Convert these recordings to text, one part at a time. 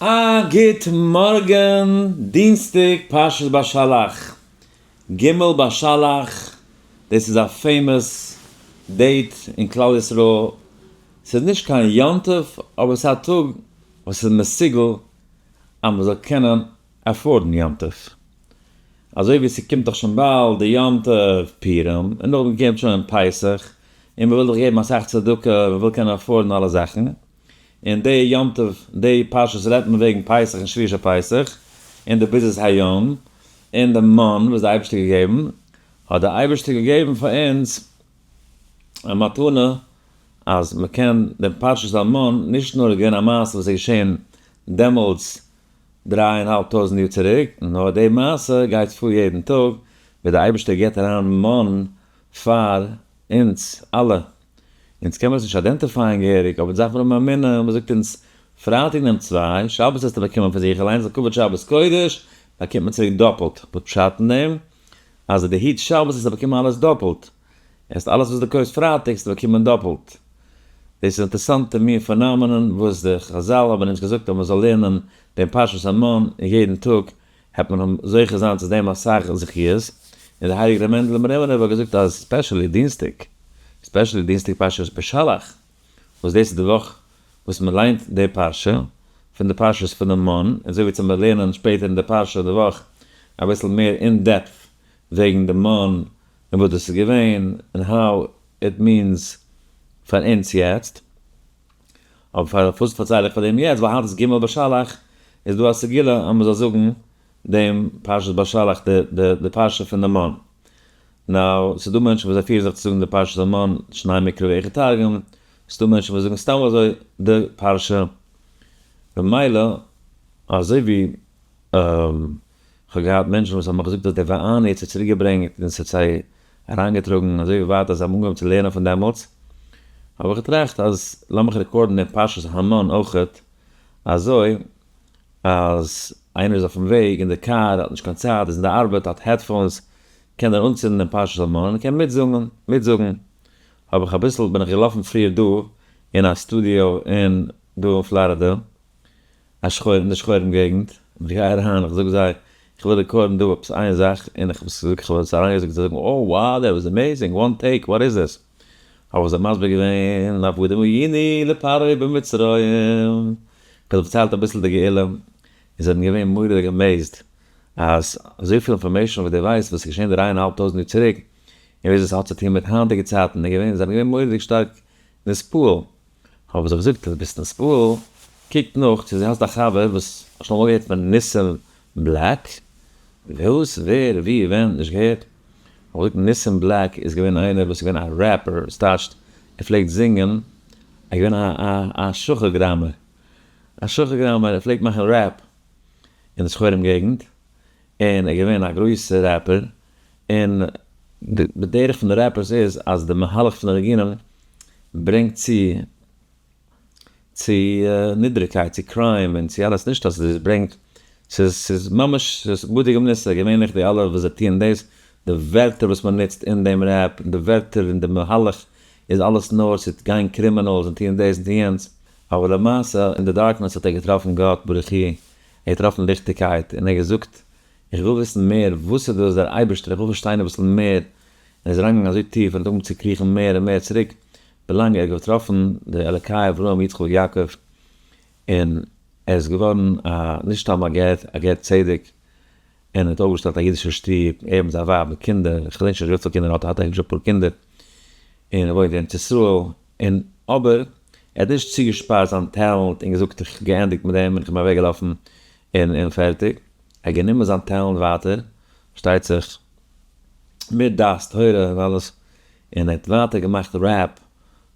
א גוט מארגן, דינסטאג פרשת בשלח, ג' בשלח, דאס איז א famous date אין כלל ישראל, ס'איז נישט קיין יום טוב, אבער ס'איז א טאג וואס איז מסוגל אז מ'זאל קענען afford ן יום טוב. אזוי ווי ס'קומט דאך שוין באלד די יום טוב פורים, און נאכדעם קומט שוין פסח, און מ'וויל דאך געבן אסאך צדקה, מ'וויל קענען afford ן אלע זאכן, און די יום טוב, די פרשת רעדט מען וועגן פסח און שביעי של פסח, און די ביזת היום, און די מן וואס די אייבערשטער געגעבן, האט די אייבערשטער געגעבן פאר אונז א מתנה אז מען קען דעם פרשת המן, נישט נאר איז געווען א מעשה וואס איז געשען דעמאלטס דריי און האלב טויזנט יאר צוריק, נאר די מעשה גייט פאר יעדן טאג, ווי די אייבערשטער געבט אריין מן פאר אונז אלע. אונז קען מען עס נישט identify ען געהעריג, אבער דארף מען האבן אמונה, און מען זאגט אונז, פרייטאג נעם צוויי, שבת וועסטו באקומען פון זיך אליינס, לכבוד שבת קודש, באקומט מען צוריק דאפלט. וואס פשט אין דעם? אז אז דו היטסט שבת וועסטו באקומען אלעס דאפלט. עסט אלעס וואס דו קויפסט פרייטאג וועסטו באקומען דאפלט. דאס איז אינטערעסאנטע מין phenomenon וואס די חזל האבן אונז געזאגט אז מען זאל לערנען דעם פרשת המן יעדן טאג, העט מען זוכה זיין צו דעם אסאך זכיות, און דער הייליגער ר' מענדל מרימינוב האט געזאגט אז specially דינסטאג, specially דינסטאג פרשת בשלח, וואס דאס איז די וואך וואס מען ליינט די פרשה, פון די פרשת פונעם מן, און אזוי ווי צו מיר לערנען שפעטער אין די פרשה די וואך אביסל מער אין depth וועגן די מן און וואס דאס איז געווען און how it means פאר אונז יעצט. אבער פארוואס פארצייל איך פאר דעם יעצט, ווייל היינט איז ג' בשלח, איז דא א סגולה אז מען זאל זאגן דעם פרשת בשלח, די פרשה פון די מן. Now, ס'איז דא מענטשן וואס זיי פירן זיך צו זאגן די פרשת המן, שנים מקרא ואחד תרגום, ס'איז דא מענטשן וואס זאגן סתם אזוי די פרשה. במילא, אזוי ווי כ'האב געהאט מענטשן וואס האבן מיך געזאגט אז דער ואני האט זיי צוריק געברענגט און ס'האט זיי אריינגעטראגן אזוי ווייט אז זיי האבן אנגעהויבן צו לערנען פון דעמאלטס, האב איך געטראכט אז לאמיך record ן דעם פרשת המן אויכעט, אזוי אז איינער איז אויפן וועג אין די קאר, האט נישט קיין צייט, איז אין די ארבעט, האט headphones, קען ער אנצינדן דעם פרשת המן און קען מיטזאגן, מיטזאגן. האב איך אביסל, בין איך געלאפן פריער דא אין א סטודיאו אין דא אין פלארידע, א שחור אין די שחורים געגנט, און איך גיי אריין, איך זאג זיי, איך וויל record ן דא עפעס איין זאך, און איך האב עס געזאגט, איך האב עס אריינגעזאגט, זיי זאגן, oh wow that was amazing, one take, what is this? האב איך זיי מסביר געווען, עבדים היינו לפרעה במצרים, איך האב זיי פארציילט אביסל די גאולה, און זיי זענען געווען מורא'דיג amazed, אז אזויפיל information וואס דו ווייסט וואס איז געשען דריי און א האלב טויזנט יאר צוריק, און וויאזוי עס האט צו טון מיט היינטיגע צייטן, איז געווען, זיי זענען געווען מורא'דיג שטארק נתפעל. האב איך זיך געזאגט אז ביסט נתפעל, קוק נאך צו האסט א חבר וואס האט שוין אמאל געהערט פון ניסים בלעק, וואס, ווער, ווי, ווען, נישט געהערט. האב איך געזאגט ניסים בלעק איז געווען איינער וואס איז געווען א rapper, ס'טייטשט ער פלעגט זינגען, ער איז געווען א א שחור גראמער, א שחור גראמער, ער פלעגט מאכן rap אין די שחורים געגנט, און ער איז געווען א גרויסע rapper, און די דרך פון די rappers איז אז די מהלך פון די ניגונים ברענגט צו צו נידריגקייט, צו crime און צו אלעס, נישט אז עס ברענגט, ס'איז ס'איז ממש ס'איז בדוק ומנוסה, געווענליך די אלע וואס זיי טוען דאס, די ווערטער וואס מען נוצט אין דעם rap, די ווערטער און די מהלך איז אלעס נאר צו גיין criminals און טוען דאס און טוען יענץ, אבער למעשה אין די darkness האט ער געטראפן גאט ברוך הוא, ער האט געטראפן ליכטיגקייט און ער האט געזאגט איך וויל וויסן מער, וואס איז דאס דער אייבערשטער, איך וויל פארשטיין אביסל מער, און ער איז אריינגעגאנגען אזוי טיף און האט אנגעהויבן צו קריכן מער און מער צוריק, ווילאנג ער האט געטראפן די אלקי אברהם יצחק ויעקב, און ער איז געווארן א, נישט סתם א גר, א גר צדק, און ער האט אויפגעשטעלט א אידישע שטוב, ער מיט זיין ווייב מיט קינדער, איך געדענק שוין נישט וויפיל קינדער ער האט, ער האט היבש אפאר קינדער, און ער וואוינט אין ארץ ישראל, און אבער ער האט נישט צוגעשפארט זיין talent און געזאגט איך האב געענדיגט מיט דעם און איך בין אוועקגעלאפן און און פערטיג, ער האט גענומען זיין talent ווייטער, פארשטייט זיך מיט דעת תורה און אלעס, און ער האט ווייטער געמאכט rap,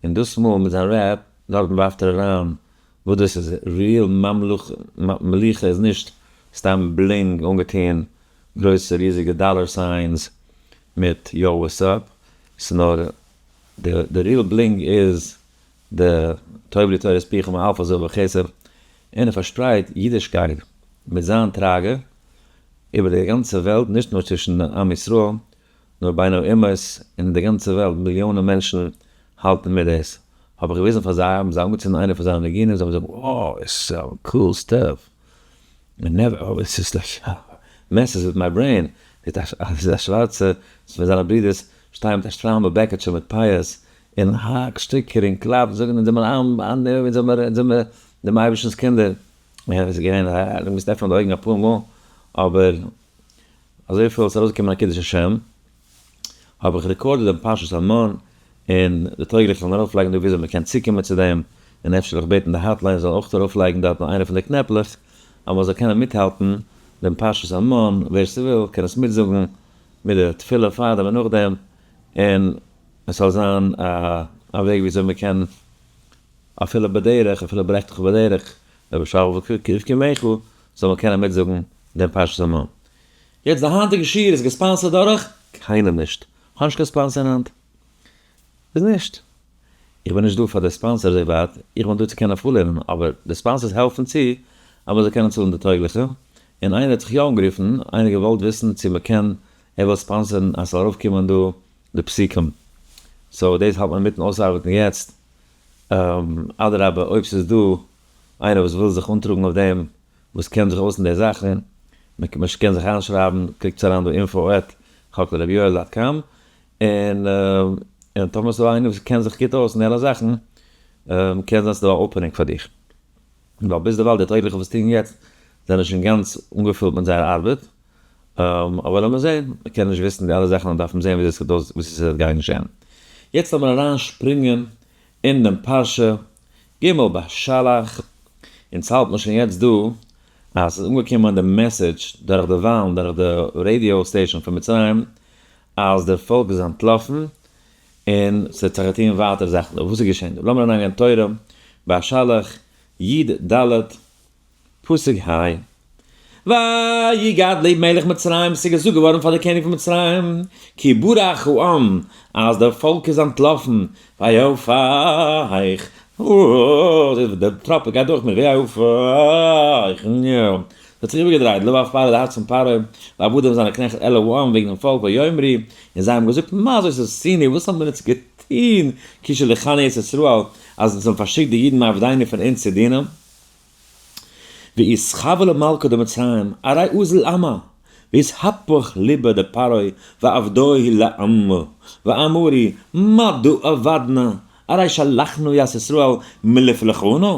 און דאס מאל מיט זיין rap דארטן ווארפט ער אריין וואס דאס איז real מליכה איז נישט סתם bling אנגעטוהן גרויסע ריזיגע dollar signs מיט yo what's up, ס'נאר די real bling איז די טוב לי תורת פיך מאלפי זהב וכסף, און ער פארשפרייט אידישקייט מיט זיין טראגע איבער די גאנצע וועלט, נישט נאר צווישן עם ישראל, נאר בין האומות און אין די גאנצע וועלט, מיליאנען מענטשן האלטן מיט דאס. האב איך געוויזן פאר זיי, האבן זיי אנגעצינדן איינע פון זיינע ניגונים, זיי האבן געזאגט, wow, it's so cool stuff, never, oh, it's just like messes with my brain, זעט א שווארצע פון זיינע ברידערס שטייען מיט א שטריימל בעקעטשע מיט פאות, און האקט שטיקער און קלאפט, זאגן אונז זעמער עם, אונז זעמער דעם אייבערשטנ'ס קינדער. און עס איז געווען א, דו מוזט עפענען די אויגן אפאר מאל, אבער אזויפיל איז ארויסגעקומען א קידוש השם, האב איך recorded דעם פרשת המן, און די טויגליכע זאלן ארויפלייגן דא וויאזוי מען קען צוקומען צו דעם, און אפשר וועל איך בעטן די hotline זאל אויך ארויפלייגן דארטן איינע פון די קנעפלעך, אז מען זאל קענען מיטהאלטן דעם פרשת המן, ווער ס'וויל קען עס מיטזאגן מיט די תפילה פארדעם און נאכדעם, און עס זאל זיין א וועג וויאזוי מען קען אפילו בדרך, אפילו ברעכט בדרך, ובשכבך זאל מען קענען מיטזאגן דעם פרשת המן. יעצט די היינטיגע שיעור איז גע sponsored דורך קיינעם נישט. כ'האב נישט קיין sponsor היינט. איז נישט. איך בין נישט דא פאר די sponsor אזוי ווייט, איך בין דא צו קענען פארלערנען, אבער די sponsors העלפן צו אז מען זאל קענען צאלן די טויגליכע, און איינער האט זיך יא אנגערופן, איינער געוואלט וויסן צו מען קען, ער וויל sponsor ן אז ס'זאל ארויפקומען דא די פסוקים, so דאס האלט מען אינמיטן אויסארבעטן יעצט, אדרבה אויב ס'איז דא איינער וואס וויל זיך אנטראגן אויף דעם, וואס קען זיך אויס אין די זאכן, מען קען זיך איינשרייבן, קליקטס אריין דא info at חקל dot com, און און טאמער ס'דא איינער וואס קען זיך גוט אויס אין די אלע זאכן, קען זיין ס'דא א opening פאר דיך. ווייל ביזדערווייל די טויגליכע וואס טוען יעצט זענען שוין גאנץ אנגעפילט מיט זייער ארבעט, אבער לאמיר זען, מ'קען נישט וויסן די אלע זאכן, דארף מען זען ווי עס וועט גיין געשען. יעצט לאמיר אריין שפרינגען אין דעם פרשה ג' בשלח, אונז האלט מען שוין יעצט דא אז ס'איז אנגעקומען די message דורך די וואלן, דורך די radio station פון מצרים, אז דער פאלק איז אנטלאפן און ס'האט זיך געטון ווייטער זאכן דא. וואס איז געשען דא? לאמיר אריינגיין תורה, בשלח י ד, פסוק ה. ויגד למלך מצרים, ס'איז געזאגט געווארן פאר די קעניג פון מצרים, כי ברח העם, אז דער פאלק איז אנטלאפן, ויהפך, די טראפע גייט דורך מיר, ויהפך, ס'האט זיך איבערגעדרייט, לבב פרעה, די הארץ פון פרעה, ועבדים זיינע קנעכט אל העם, וועגן דעם פאלק, ויאמרו, און זיי האבן געזאגט, מה זאת עשינו, וואס האבן מיר אונז געטון, כי שלחנו את ישראל, אז אונז האבן פארשיקט די אידן מעבדינו פון אונז צו דינען? ואתחוה למלכא דמצרים, ארי אזיל עמא, ואתהפך לבא דפרעה ועבדוי לעמא, ואמרי, מדא עבדנא, ארי שלחנא ית ישראל מלפלחנא?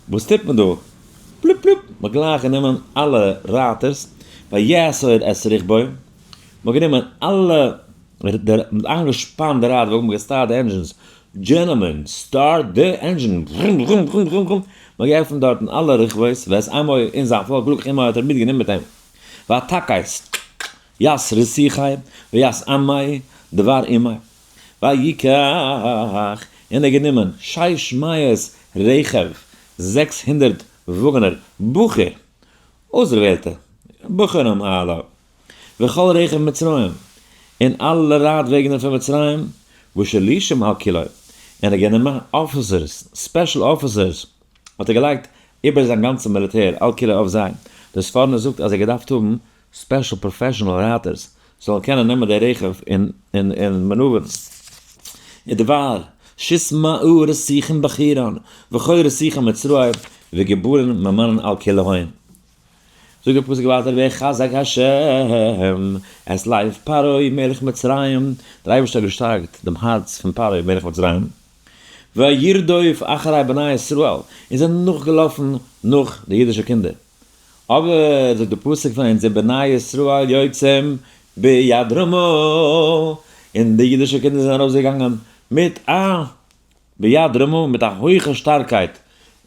וואס טוט מען דא? פלופ פלופ, מ'האט גלייך גענומען אלע רייטערס, ויאסור את רכבו, מ'האט גענומען אלע, מ'האט איינגעשפאנט די רייטער, מ'האט גע start די engines, gentlemen, start the engine, ברום ברום ברום ברום ברום, מ'האט געעפנט דארטן אלע רכבות, ואת עמו און זיין פאלק לקח עמו האט ער מיטגענומען מיט אים, ותכס ית רתיכי וית עמיה דבר עמו, ויקח, און ער גענומען שש מאות רכב, 600 וואגענער, בחור, אויסדערוועלטע, בחורים אלע, וכל רכב מצרים, און אלע רייטוועגענער פון מצרים, ושלישים על כולו, און ער האט גענומען officers, special officers, האט ער געלייגט איבער זיין גאנצע מיליטער, על כולו אויף זיי. דער ספורנו זאגט אז ער געדארפט האבן special professional רייטערס, זאלן קענען נעמען די רכב און און מאנעווערן. ודבר, שית מאה רתיכין בחירן, וכל רתיכי מצרים, וגיבורין ממנין על כולהון. זאגט דער פסוק ווייטער ויחזק השם את לב פרעה מלך מצרים, דער אייבערשטער האט געשטארקט דעם הארץ פון פרעה מלך מצרים, וירדוף אחרי בני ישראל, און זענען נאכגעלאפן נאך די אידישע קינדער. אבער זאגט דער פסוק פון אונז ובני ישראל יוצאים ביד רמה, און די אידישע קינדער זענען ארויסגעגאנגען מיט א ביד רמה, מיט א הויכע שטארקייט,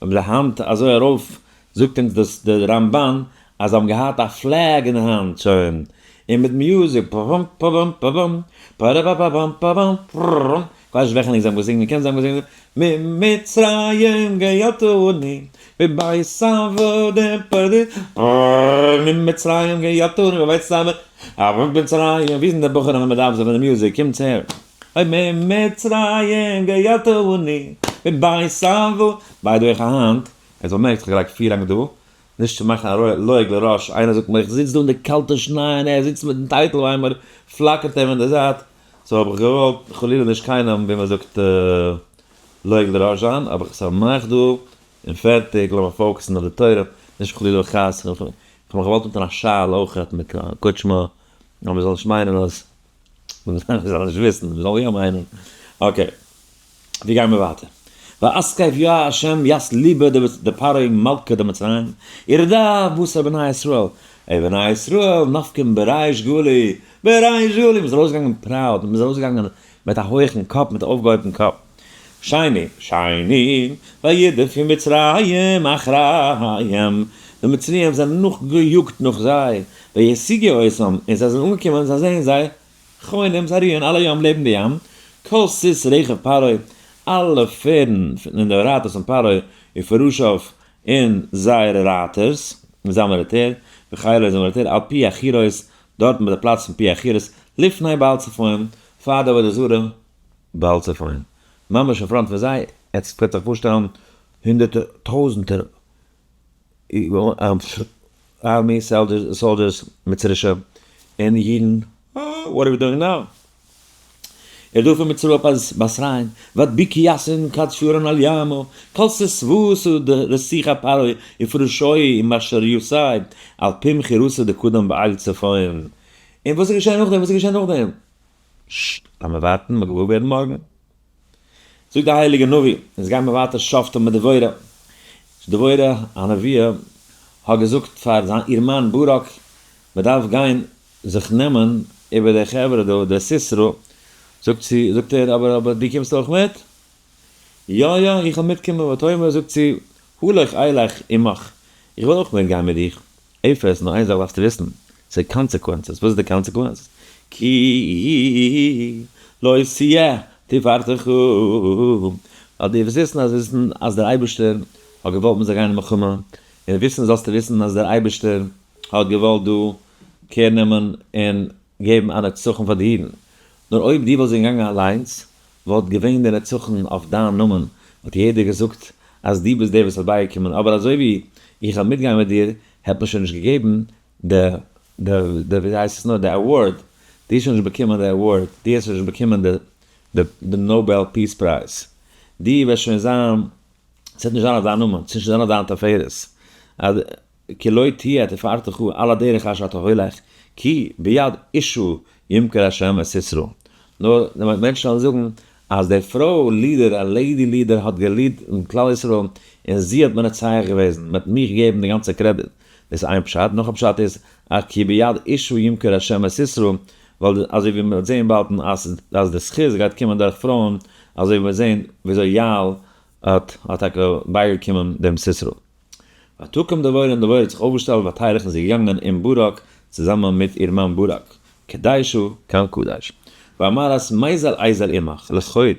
און מיט די האנט אזוי ארויף, זאגט אונז דאס דער רמבן אז זיי האבן געהאט א flag אין די האנט שוין, און מיט music, פאפאם פאפאם פאפאם, פאראפאפאפאם פאפאם פרררם, כ'ווייס נישט וועלכע ניגון זיי האבן געזינגען, קען זיין זיי האבן געזינגען ממצרים גאלתנו מבית עבדים פדיתנו, ממצרים גאלתנו מבית עבדים מצרים, ווי זענען די בחורים ווען מ'דארף זיי ווען די music קומט הער. אוי ממצרים גאלתנו מבית עבדים, by the way כ'האב היינט, עס באמערקט כ'האב געלייגט פירהאנג דא, נישט צו מאכן א לועג לרש, איינער זאגט מיר איך זיץ דא אין די קאלטע שניי און ער זיצט מיטן טייטל ביימער פלאקערט אים אין די זייט, so האב איך געוואלט חלילה נישט קיינעם ווי מען זאגט. לועג לרש זיין, אבער איך פארמאך דא און פערטיג, לאמיר focus ן אויף די תורה, נישט חלילה וחס, איך האב מיך געוואלט אנטון א שאל אויכעט מיט א קוטשמע, נאר מ'זאל נישט מיינען אז, מ'זאל נישט וויסן, מ'זאל יא מיינען. Okay, ווי גייען מיר ווייטער? ואסקייף יא השם יס ליבא דפרעה מלכא דמצרים, ירדה בשר בני ישראל, אי בני ישראל נפקם בריש גלי, בריש גלי, מ'איז ארויסגעגאנגען proud, מ'איז ארויסגעגאנגען מיט א הויכן קאפ, מיט א אויפגעהויבטן קאפ. שני, שני, וירדפו מצרים אחריהם, די מצריים זענען נאכגעיאגט נאך זיי, וישיגו אותם, און זיי זענען אנגעקומען, זיי זעען זיי, חונים, זיי רוען על הים לעבן די ים, כל סוס רכב פרעה, אלע פערדן און די רייטערס פון פרעה, ופרשיו, און זייערע רייטערס, און זיין מיליטער, וחילו און זיין מיליטער, על פי החירות, דארטן ביי די פלאץ פון פי החירות, לפני בעל צפון, פאר די עבודה זרה, בעל צפון. ממש אין front פון זיי, עטס קענט זיך פארשטעלן הונדערטער טויזענטער army soldiers מצרישע און אידן, what are we doing now? ער דא פון מצרים אז בסריין, ואת ביקי יאסין כד שורן על ימו, כל ססבוסו דרסיך פרעה ופרושוי מאשר יוסי, על פים חירוסו דקודם בעל צפון. און וואס איז געשען נאכדעם? וואס איז געשען נאכדעם? ששש, לאמיר ווארטן, מ'וועט געוואר ווערן מארגן. זאגט דער הייליגער נביא, אונז גיימיר ווייטער שופטים מיט דבורה. דבורה הנביאה האט געזאגט פאר זיין איר מאן ברק, מען דארף גיין זיך נעמען איבער די חברה דא, די סיסרא. זאגט זי, זאגט ער, אבער אבער דו קומסט אויך מיט? יא יא, איך וועל מיטקומען, ותאמר, זאגט זי, הלוך אלך עמך, איך וויל אויך מיטגיין מיט דיך. אפס, נאר איין זאך דארפסטו וויסן, ס'איז consequences, וואס איז די consequence? כי לא תהיה תפארתך, ווייל דו וועסט וויסן אז וויסן אז דער אייבערשטער האט געוואלט מ'זאל גיין אין מלחמה, און וויסן זאלסטו וויסן אז דער אייבערשטער האט געוואלט דא קער נעמען און געבן א נצחון פאר די אידן, נאר אויב דו וואלסט געגאנגען אליינס וואלט געווען די נצחון אויף דיין נאמען, וואלט יעדער געזאגט אז דו ביסט דער וואס האט בייגעקומען, אבער אזוי ווי איך וועל מיטגיין מיט דיר, האט מען שוין נישט געגעבן די די די ווי הייסט עס נאר די award, דו האסט שוין נישט באקומען די award, דו האסט שוין נישט באקומען די די די Nobel Peace Prize, דו וועסט שוין זיין, ס'וועט נישט זיין אויף דיין נאמען, ס'וועט נישט זיין אויף דיין תפארת, אז כי לא תהיה תפארתך על הדרך אשר אתה הולך, כי ביד אשה ימכר השם את סיסרא. נאר די מענטשן וועלן זאגן אז די פרוי leader, א lady leader האט גע lead אין כלל ישראל און זי האט מנצח געוועזן, מען האט מיך געגעבן די גאנצע קרעדיט. דאס איז איין פשט, נאך א פשט איז אז כי ביד אשה ימכר השם את סיסרא, ווייל אזוי ווי מען וועט זען באלד אז אז די זכות גייט קומען דורך פרויען, אזוי ווי מען וועט זען וויאזוי יעל האט האט טאקע בייגעקומען דעם סיסרא. ותקם דבורה און דבורה האט זיך אויפגעשטעלט ותלך און זי איז געגאנגען עם ברק צוזאמען מיט איר מאן ברק, קדשה קיין קדש. ואמרת מיזל איזל עמך לחוד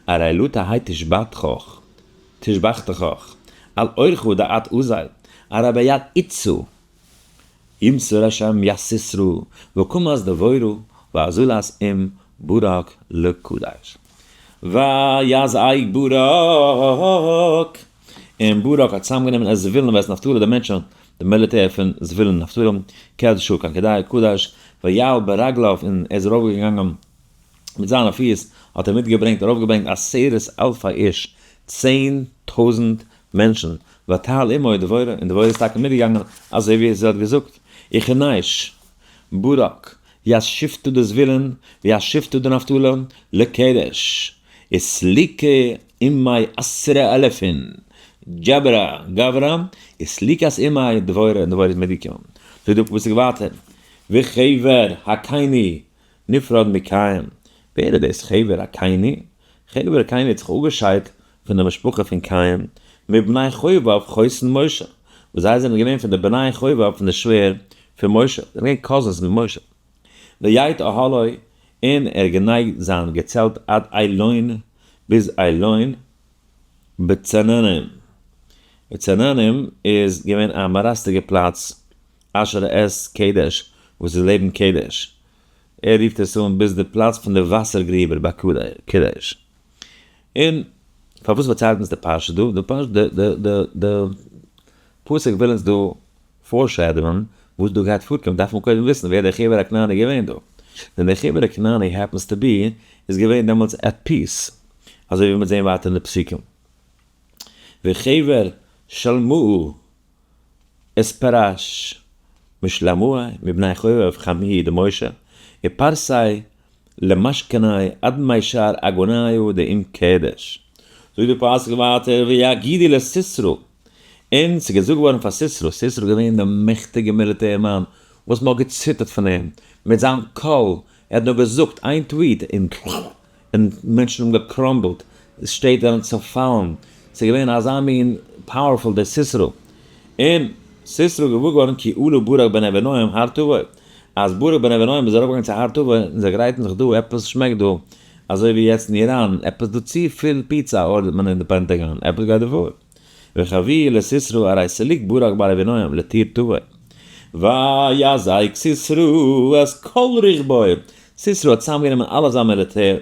ארי לא תהא תשבתך תשבחתך על אורך דעת עוזל ארי ביד איצו ימסור השם יסיסרא וקמת דבורה ואזולת עם ברק לקדש. ויזעק ברק, און ברק האט צוזאמגענומען את זבולון ואת נפתלי די מענטשן, די מיליטער פון זבולון און נפתלי, קדשו קיין כדאי קדש, ויעל ברגליו און ער איז ארויפגעגאנגען מיט זיינע פיס, האט ער מיטגעברענגט ארויפגעברענגט עשרת אלפי איש, 10,000 מענטשן, ותעל עמו דבורה, און דבורה איז טאקע מיטגעגאנגען אזוי ווי זי האט געזאגט, וכנש ברק את שבטי דזבולון ואת שבטי דנפתלי לקדש, וסליקו עמיה עשרה אלפין גברא גברא, וסליקת עמיה דבורה, און דבורה איז מיטגעקומען. זאגט דער פסוק ווייטער, וחבר הקיני נפרד מקין. ווער איז דאס חבר הקיני? חבר הקיני האט זיך אפגעשיידט פון די משפחה פון קין, מבני חובב חותן משה, וואס זיי זענען געווען פון די בני חובב פון די שווער פון משה, זיי זענען געווען cousins מיט משה. ויט אהלו, און ער גענייגט זיין געצעלט עד איילון, ביז איילון בצעננים. בצעננים איז געווען א מאראסטיגע פלאץ, אשר את קדש, וואס איז לעבן קדש. ער רופט עס אן ביז די פלאץ פון די וואסער גריבער ביי קדש. און פארוואס פארציילט אונז די פרשה דא? די פרשה, די די די די פסוק וויל אונז דא foreshadow ען וואס דא גייט פארקומען, דארף מען קודם וויסן ווער דער חבר הכנעני געווען דא. ווען דער חבר הכנעני happens to be איז געווען דעמאלטס at peace. אזוי ווי מיר זעהן ווייטער אין די פסוקים. וחבר שלמוהו את פרש משלמוה מבני חובב חמי' דמשה ופרסי למשכני עד מישר אגוניו דעם קדש. זאגט די פסוק ווייטער ויגידו לסיסרא, און ס'איז געזאגט געווארן פאר סיסרא, סיסרא איז געווען דער מעכטיגער מיליטער מאן וואס מ'האט געציטערט פון אים, מיט זיין קול, ער האט נאר געזאגט איין tweet און און מענטשן האבן גע crumble ט, שטעט זענען צעפאלן, ס'איז געווען אזא מין powerful דער סיסרא, און סיסרא איז געוואר געווארן כי עלה ברק בן אבינועם הר תבור, אז ברק בן אבינועם איז ארויפגעגאנגען צו הר תבור און זיי גרייטן זיך דא, עפעס שמעקט דא, אזוי ווי יעצט אין איראן, עפעס דא צופיל פיצא order ט מען אין די פענטעגאן, עפעס גייט דא פאר. וחבי לסיסרא הרי סליק ברק בר אבינועם לטיר תבור. ויזעק סיסרא את כל רכבו, סיסרא האט צוזאמגענומען אלע זיין מיליטער,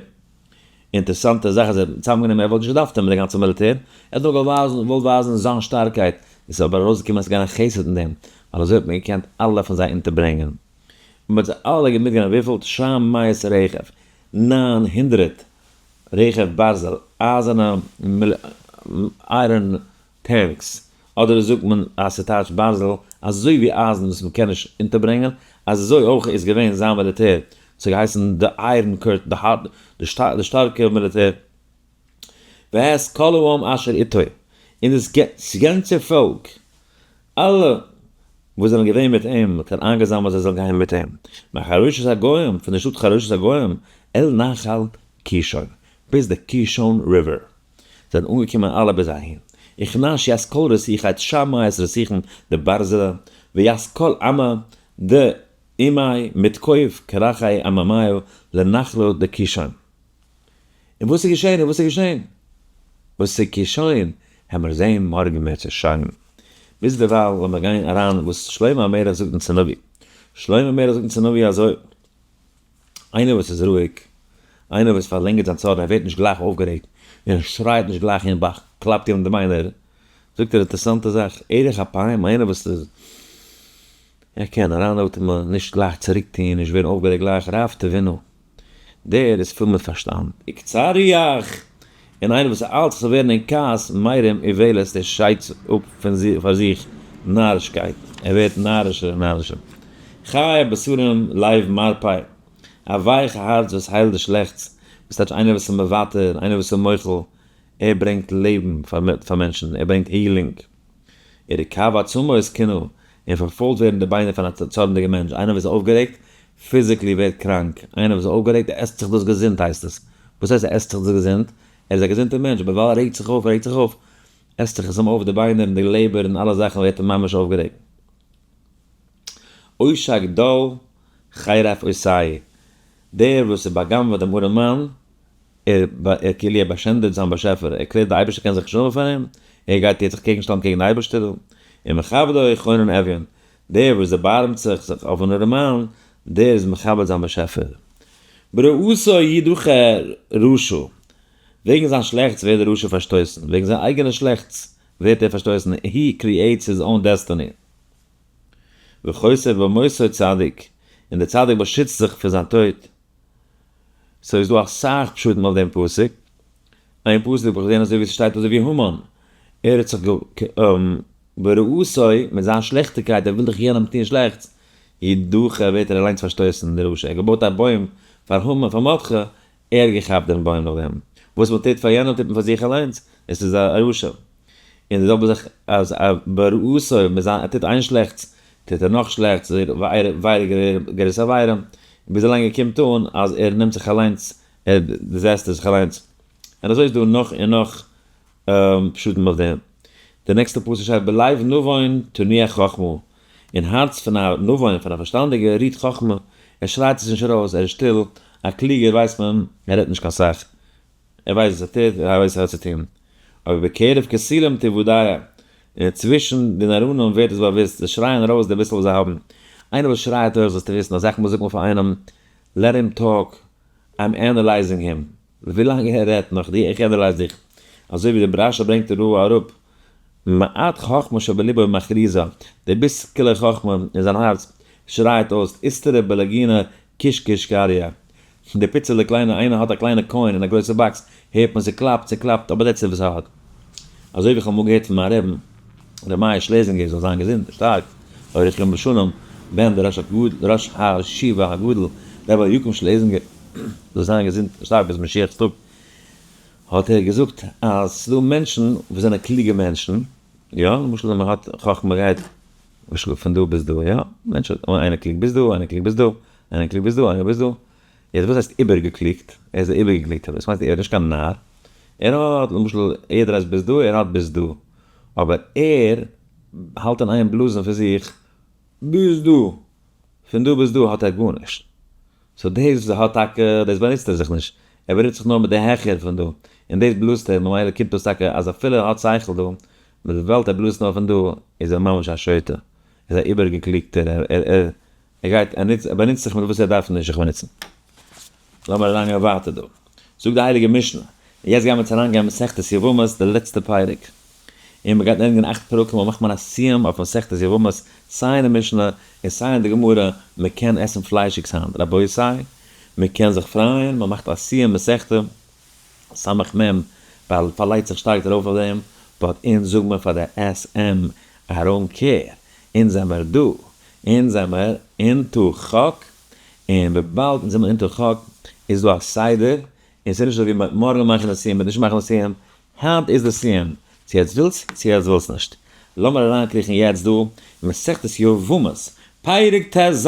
אינטערסאנטע זאך אז ער האט צוזאמגענומען, ער וואלט נישט געדארפט נעמען די גאנצע מיליטער, ער האט נאר געוואלט ווייזן זיין שטארקייט, עס איז אבער ארויסגעקומען אז עס איז געווען א חסד אין דעם, ווייל אזוי האט מען געקענט אלע פון זיי אונטערברענגען. און מען האט זיי אלע מיטגענומען וויפיל? תשע מאות רכב, 900 רכב ברזל, אייזערנע iron tanks, אדער זאגט מען אז ס'טייטש ברזל אזוי ווי אייזן וואס מ'קען נישט אונטערברענגען, אזוי אויך איז געווען זיין מיליטער, ס'האט געהייסן די iron curtain, די שטארקע מיליטער. ואת כל העם אשר איתו, און דאס גאנצע פאלק, אלע וואס זענען געווען מיט אים, האט ער איינגעזאמלט זיי זאלן גיין מיט אים, מחרושת הגוים, פון די שטאט חרושת הגוים, אל נחל קישון, ביז די קישון river. זענען אנגעקומען אלע ביז אהין. הכנשי את כל רתיכי תשע מאות רתיכין דברזלא, וית כל עמא דעמיה מתקוף כרכי עממיו לנחלא דקישון. און וואס איז געשען? און וואס איז געשען? וואס איז געשען? העמער זעהן מארגן מערצעשעם. ביז דערווייל לאמיר גיין אריין וואס שלמה המלך זאגט אונז צו נביא. שלמה המלך זאגט אונז צו נביא אזוי, איינער וואס איז רואיג, איינער וואס פארלענגערט זיין צארן, ער ווערט נישט גלייך אויפגערעגט, און שרייט נישט גלייך און קלאפט אים די ביינער, זאגט ער אינטערעסאנטע זאך, ארך אפיים, איינער וואס איז, ער קען אריינאטעמען, נישט גלייך צוריק טוהן, נישט ווערן אויפגערעגט גלייך, רב תבונה, דער איז פול מיט פארשטאנד. וקצר רוח, און איינער וואס איילט זיך צו ווערן אין כעס, מרים איוולת, דער שיידט אפ פון פאר זיך נארישקייט, ער ווערט נארישער און נארישער. חי בשרים לב מרפא, א ווייכע הארץ וואס היילט די שלעכטס, וואס טייטש איינער וואס איז מוותר, איינער וואס איז מוחל, ער ברענגט לעבן פאר מענטשן, ער ברענגט healing. ורקב עצמות קנה, און פארפוילט ווערן די ביינער פון א צארנדיגע מענטש, איינער וואס איז אויפגערעגט, physically ווערט קראנק, איינער וואס איז אויפגערעגט ער עסט זיך דאס געזונט הייסט עס, וואס הייסט ער עסט זיך דאס געזונט? ער איז א געזונטער מענטש אבער ווייל ער רעגט זיך אויף ער רעגט זיך אויף עסט זיך עס אים אויף די ביינער און די לעבער און אלע זאכן ווערט ער ממש אויפגערעגט. עושק דל חרף עושהו, דער וואס איז בא'גנב'עט דעם ארעמאן, ער ער כאילו ער באשענדערט זיין באשעפער, ער קלערט די אייבערשטער קען זיך נישט נאמען פאר אים, ער גייט יעצט זיך קעגן שטעלן קעגן די אייבערשטער, און מכבדו חונן אביון, דער וואס דערבארעמט זיך זיך אויפן ארעמאן, דער איז מכבד זיין באשעפער. ברעותו ידחה רשע, וועגן זיין שלעכטס ווערט דער רשע פארשטויסן, וועגן זיין אייגענע שלעכטס ווערט ער פארשטויסן, he creates his own destiny. וחוסה במותו צדיק, און דער צדיק באשיצט זיך פון זיין טויט. so איז דא אסאך פשטים אויף דעם פסוק. איין פסוק האב איך געזען אזוי ווי ס'שטייט אזוי ווי המן, ער האט זיך ברעותו, מיט זיין שלעכטיגקייט, ער וויל דאך יענעם טון שלעכטס, ידחה ווערט ער אליינס פארשטויסן, דער רשע, ער האט געבויט א בוים פאר המן, פאר מרדכי, ער האט געכאפט דעם בוים נאכדעם. וואס מען טוט פאר יענעם טוט מען פאר זיך אליינס, עס איז א רשע. און די זעלבע זאך אז א ברעותו, מיט זיין, ער טוט איין שלעכטס, טוט ער נאך שלעכטס, גרעסער ווערן, ביז אליין ער קומט אן אז ער נעמט זיך אליינס, ער disaster זיך אליינס. און אזוי איז דא נאך און נאך פשטים אויף דעם. די נעקסטע פסוק שטייט בלב נבון תנוח חכמה, אין הארץ פון א נבון, פון א פארשטאנדיגער, רוהט חכמה, ער שרייט עס נישט ארויס, ער איז שטיל, א קלוגער ווייסט מען, ער רעדט נישט קיין סאך, ער ווייסט וואס ער טוט, ער ווייסט וואס ער האט צו טון. אבער בקרב כסילים תודע, און צווישן די נאראנים ווערט עס באוואוסט, זיי שרייען ארויס די ביסל וואס זיי האבן. איינער וואס שרייט אויס זאלסטו וויסן, אסאך מאל זאגט מען פאר איינעם, let him talk, I'm analyzing him. ווילאנג ער רעדט נאך די, איך analyze דיך. אזוי ווי דער רש"י ברענגט דא אראפ, מעט חכמה שבליבו מכריזה, די ביסקעלע חכמה אין זיין הארץ שרייט אויס, איסתרא בלגינא קיש קיש קריא. די פיצעלע קליינע, איינער האט א קליינע coin אין א גרויסע box, הערט מען ס'קלאפט ס'קלאפט, אבער that's it וואס ער האט. אזוי ווי איך האב אמאל געהערט פון מיין רעבן ר' מאיר שלעזינגער זאל זיין געזונט און שטארק, אורך ימים ושנים, בן דער ראש הישיבה הגדול ר' אליקים שלעזינגער זאל זיין געזונט און שטארק ביז משיח'ס טאג, האט ער געזאגט אז ס'דא מענטשן וואס זענען קלוגע מענטשן, יא, למשל ווען מ'האט חכמה גייט למשל פון דא ביז דא, יא, מענטש האט איינער קלוג ביז דא, איינער קלוג ביז דא, איינער קלוג ביז דא, איינער ביז דא, יעצט וואס הייסט איבערגעקלוגט? ער איז א איבערגעקלוגטער, וואס מיינט ער איז נישט קיין נאר, ער האט למשל יעדער הייסט ביז דא, ער האט ביז דא, אבער ער האלט אין איין בלאזן פון זיך ביז דא, פון דא ביז דא האט ער גארנישט, so דאס וואס ער האט טאקע דאס באנוצט ער זיך נישט, ער באנוצט זיך נאר מיט די העכער פון דא, און דאס בלאזט ער, ממילא קומט אויס טאקע אז אפילו ער האט שכל דא, מיט די וועלט ער בלאזט נאר פון דא, איז ער ממש א שוטה, איז א איבערגעקלוגטער, ער ער ער גייט ער נוצט ער באנוצט זיך מיט וואס ער דארף נישט זיך באנוצן. לאמיר אריינגיין ווייטער דא. זאגט די הייליגע משנה, און יעצט גייען מיר אריינגיין מסכת יבמות די לעצטע פרק, און מען גייט ענדיגן אכט פרקים און מאכט מען א סיום אויף מסכת יבמות סיי אין די משנה און סיי אין די גמרא, מען קען עסן פליישיגס היינט רבותי, מען קען זיך פרייען, מען מאכט א סיום מסכתא, סמך מם ווייל פארלייגט זיך שטארק דערויף אויף דעם, but אונז זאג מיר פאר די ס מ I don't care, אונז זעמער דא, אונז זעמער into חק, און וויבאלד אונז זעמער into חק איז דא א סדר, און ס'איז נישט אזוי ווי מ'וועט מארגן מאכן די סיום, מ'וועט נישט מאכן די סיום, היינט איז די סיום, צו עטס ווילטס צו עטס ווילטס נישט. לאמיר אריינקריכן יעצט דא אין מסכת יבמות, פרק ט ז,